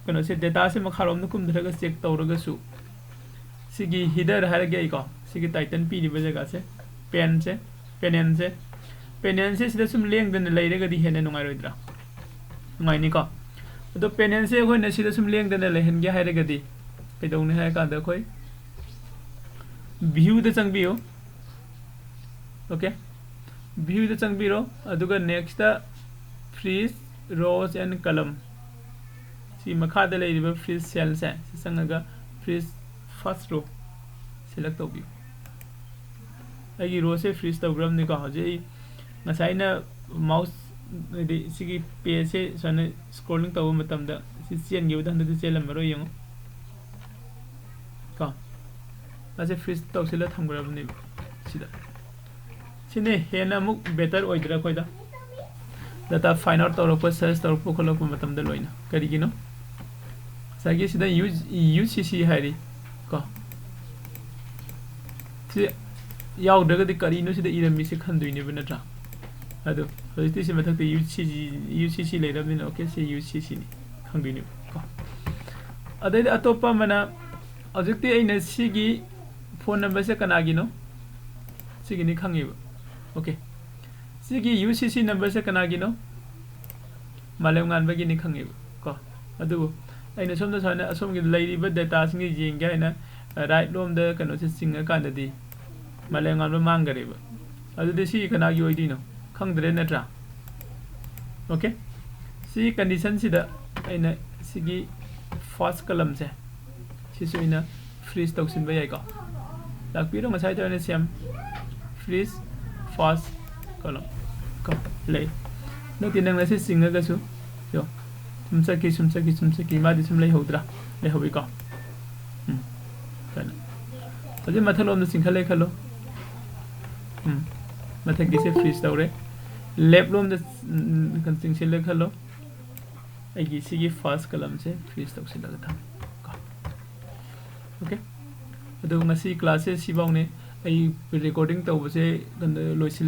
ꯀꯩꯅꯣꯁꯦ, dataꯁꯦ ꯃꯈꯥꯔꯣꯝꯗ ꯀꯨꯝꯊꯔꯒ check ꯇꯧꯔꯒꯁꯨ, ꯁꯤꯒꯤ header ꯍꯥꯏꯔꯒꯦ ꯑꯩꯀꯣ, ꯁꯤꯒꯤ title ꯄꯤꯔꯤꯕ ꯖꯒꯥꯁꯦ, panelꯁꯦ, panelꯁꯦ, panelꯁꯦ ꯁꯤꯗ ꯁꯨꯝ ꯂꯦꯡꯗꯅ ꯂꯩꯔꯒꯗꯤ ꯍꯦꯟꯅ ꯅꯨꯡꯉꯥꯏꯔꯣꯏꯗ꯭ꯔꯥ? ꯅꯨꯡꯉꯥꯏꯅꯤꯀꯣ? ꯑꯗꯣ panelꯁꯦ ꯑꯩꯈꯣꯏꯅ ꯁꯤꯗ ꯁꯨꯝ ꯂꯦꯡꯗꯅ ꯂꯩꯍꯟꯒꯦ ꯍꯥꯏꯔꯒꯗꯤ ꯀꯩꯗꯧꯅꯤ ꯍꯥꯏꯔ ꯀꯥꯟꯗ, ꯑꯩꯈꯣꯏ viewꯗ ꯆꯪꯕꯤꯌꯨ꯫ Okay, viewꯗ ꯆꯪꯕꯤꯔꯣ꯫ ꯑꯗꯨꯒ next freeze rows and column, ꯁꯤ ꯃꯈꯥꯗ ꯂꯩꯔꯤꯕ freeze cellꯁꯦ ꯁꯤ ꯆꯪꯉꯒ freeze first row select ꯇꯧꯕꯤꯌꯨ꯫ ꯑꯩꯒꯤ ꯔꯣꯁꯦ ꯐ꯭ꯔꯤꯖ ꯇꯧꯈ꯭ꯔꯕꯅꯤꯀꯣ꯫ ꯍꯧꯖꯤꯛ ꯑꯩ ꯉꯁꯥꯏꯅ ꯃꯥꯎꯁ, ꯍꯥꯏꯗꯤ ꯁꯤꯒꯤ ꯄꯦꯖꯁꯦ ꯁꯨꯃꯥꯏꯅ ꯁ꯭ꯀ꯭ꯔꯣꯂꯤꯡ ꯇꯧꯕ ꯃꯇꯝꯗ ꯁꯤ ꯆꯦꯟꯈꯤꯕꯗ ꯍꯟꯗꯛꯇꯤ ꯆꯦꯜꯂꯝꯃꯔꯣꯏ, ꯌꯦꯡꯉꯨ ꯀꯣ꯫ ꯃꯥꯁꯦ ꯐ꯭ꯔꯤꯖ ꯇꯧꯁꯤꯜꯂ ꯊꯝꯈ꯭ꯔꯕꯅꯦꯕ ꯁꯤꯗ꯫ ꯁꯤꯅ ꯍꯦꯟꯅ ꯑꯃꯨꯛ ꯕꯦꯇꯔ ꯑꯣꯏꯗ꯭ꯔꯥ ꯑꯩꯈꯣꯏꯗ? ꯗꯇꯥ ꯐꯥꯏꯟ ꯑꯥꯎꯠ ꯇꯧꯔꯛꯄ, ꯁꯔꯆ ꯇꯧꯔꯛꯄ ꯈꯣꯠꯂꯛꯄ ꯃꯇꯝꯗ ꯂꯣꯏꯅ꯫ ꯀꯔꯤꯒꯤꯅꯣ? ꯉꯁꯥꯏꯒꯤ ꯁꯤꯗ ꯌꯨ, ꯌꯨ ꯁꯤ ꯁꯤ ꯍꯥꯏꯔꯤ ꯀꯣ꯫ ꯁꯤ ꯌꯥꯎꯗ꯭ꯔꯒꯗꯤ ꯀꯔꯤꯅꯣ ꯁꯤꯗ ꯏꯔꯝꯃꯤꯁꯦ ꯈꯟꯗꯣꯏꯅꯦꯕ, ꯅꯠꯇ꯭ꯔꯥ? ꯑꯗꯣ ꯍꯧꯖꯤꯛꯇꯤ ꯁꯤ ꯃꯊꯛꯇ ꯌꯨ ꯁꯤ ꯁꯤ, ꯌꯨ ꯁꯤ ꯁꯤ ꯂꯩꯔꯕꯅꯤꯅ, ꯑꯣꯀꯦ, ꯁꯤ ꯌꯨ ꯁꯤ ꯁꯤꯅꯤ ꯈꯪꯗꯣꯏꯅꯦꯕ ꯀꯣ꯫ ꯑꯗꯩꯗꯤ ꯑꯇꯣꯞꯄ ꯑꯃꯅ, ꯍꯧꯖꯤꯛꯇꯤ ꯑꯩꯅ ꯁꯤꯒꯤ ꯐꯣꯟ ꯅꯝꯕꯔꯁꯦ ꯀꯅꯥꯒꯤꯅꯣ? ꯁꯤꯒꯤꯅꯤ ꯈꯪꯉꯦꯕ꯫ ꯑꯣꯀꯦ꯫ ꯁꯤꯒꯤ ꯌꯨ ꯁꯤ ꯁꯤ ꯅꯝꯕꯔꯁꯦ ꯀꯅꯥꯒꯤꯅꯣ? ꯃꯥꯂꯦꯝꯉꯥꯟꯕꯒꯤꯅꯤ ꯈꯪꯉꯦꯕ ꯀꯣ꯫ ꯑꯗꯨꯕꯨ ꯑꯩꯅ ꯁꯣꯝꯗ ꯁꯨꯃꯥꯏꯅ ꯑꯁꯣꯝꯒꯤ ꯂꯩꯔꯤꯕ ꯗꯦꯇꯥꯁꯤꯡꯁꯦ ꯌꯦꯡꯒꯦ ꯍꯥꯏꯅ, ꯑ, ꯔꯥꯏꯠ ꯂꯣꯝꯗ ꯀꯩꯅꯣꯁꯦ ꯆꯤꯡꯉꯀꯥꯟꯗꯗꯤ ꯃꯥꯂꯦꯝꯉꯥꯟꯕ ꯃꯥꯡꯈꯔꯦꯕ꯫ ꯑꯗꯨꯗꯤ ꯁꯤ ꯀꯅꯥꯒꯤ ꯑꯣꯏꯗꯣꯏꯅꯣ? ꯈꯪꯗ꯭ꯔꯦ, ꯅꯠꯇ꯭ꯔꯥ? ꯑꯣꯀꯦ꯫ ꯁꯤ ꯀꯟꯗꯤꯁꯟꯁꯤꯗ ꯑꯩꯅ ꯁꯤꯒꯤ ꯐꯥꯔꯁ ꯀꯂꯝꯁꯦ ꯁꯤꯁꯨ ꯑꯩꯅ ꯐ꯭ꯔꯤꯖ ꯇꯧꯁꯤꯟꯕ ꯌꯥꯏꯀꯣ꯫ ꯂꯥꯛꯄꯤꯔꯣ, ꯉꯁꯥꯏ ꯇꯧꯔꯅ ꯁꯦꯝ ꯐ꯭ꯔꯤꯖ ꯐꯥꯔꯁ ꯀꯂꯝ ꯀꯣ ꯂꯩ꯫ ꯅꯠꯇꯦ, ꯅꯪꯅ ꯁꯤ ꯆꯤꯡꯉꯒꯁꯨ, ꯌꯣ, ꯁꯨꯝ ꯆꯠꯈꯤ, ꯁꯨꯝ ꯆꯠꯈꯤ, ꯁꯨꯝ ꯆꯠꯈꯤ, ꯃꯥꯗꯤ ꯁꯨꯝ ꯂꯩꯍꯧꯗ꯭ꯔꯥ? ꯂꯩꯍꯧꯋꯤꯀꯣ꯫ ꯎꯝ, ꯐꯖꯅ꯫ ꯍꯧꯖꯤꯛ ꯃꯊꯛꯂꯣꯝꯗ ꯆꯤꯡꯈꯠꯂꯦ ꯈꯜꯂꯣ꯫ ꯎꯝ, ꯃꯊꯛꯀꯤꯁꯦ ꯐ꯭ꯔꯤꯖ ꯇꯧꯔꯦ꯫ ꯂꯦꯞ ꯂꯣꯝꯗ, ꯎꯝ, ꯆꯤꯡꯁꯤꯜꯂꯦ ꯈꯜꯂꯣ꯫ ꯑꯩꯒꯤ ꯁꯤꯒꯤ ꯐꯥꯔꯁ ꯀꯂꯝꯁꯦ ꯐ꯭ꯔꯤꯖ ꯇꯧꯁꯤꯜꯂꯒ ꯊꯝꯃꯦ ꯀꯣ꯫ ꯑꯣꯀꯦ꯫ ꯑꯗꯨ ꯉꯁꯤ ꯀ꯭ꯂꯥꯁꯁꯦ ꯁꯤꯐꯥꯎꯅꯦ꯫ ꯑꯩ ꯔꯦꯀꯣꯔꯗꯤꯡ ꯇꯧꯕꯁꯦ ꯀꯩꯅꯣ ꯂꯣꯏꯁꯤꯜ-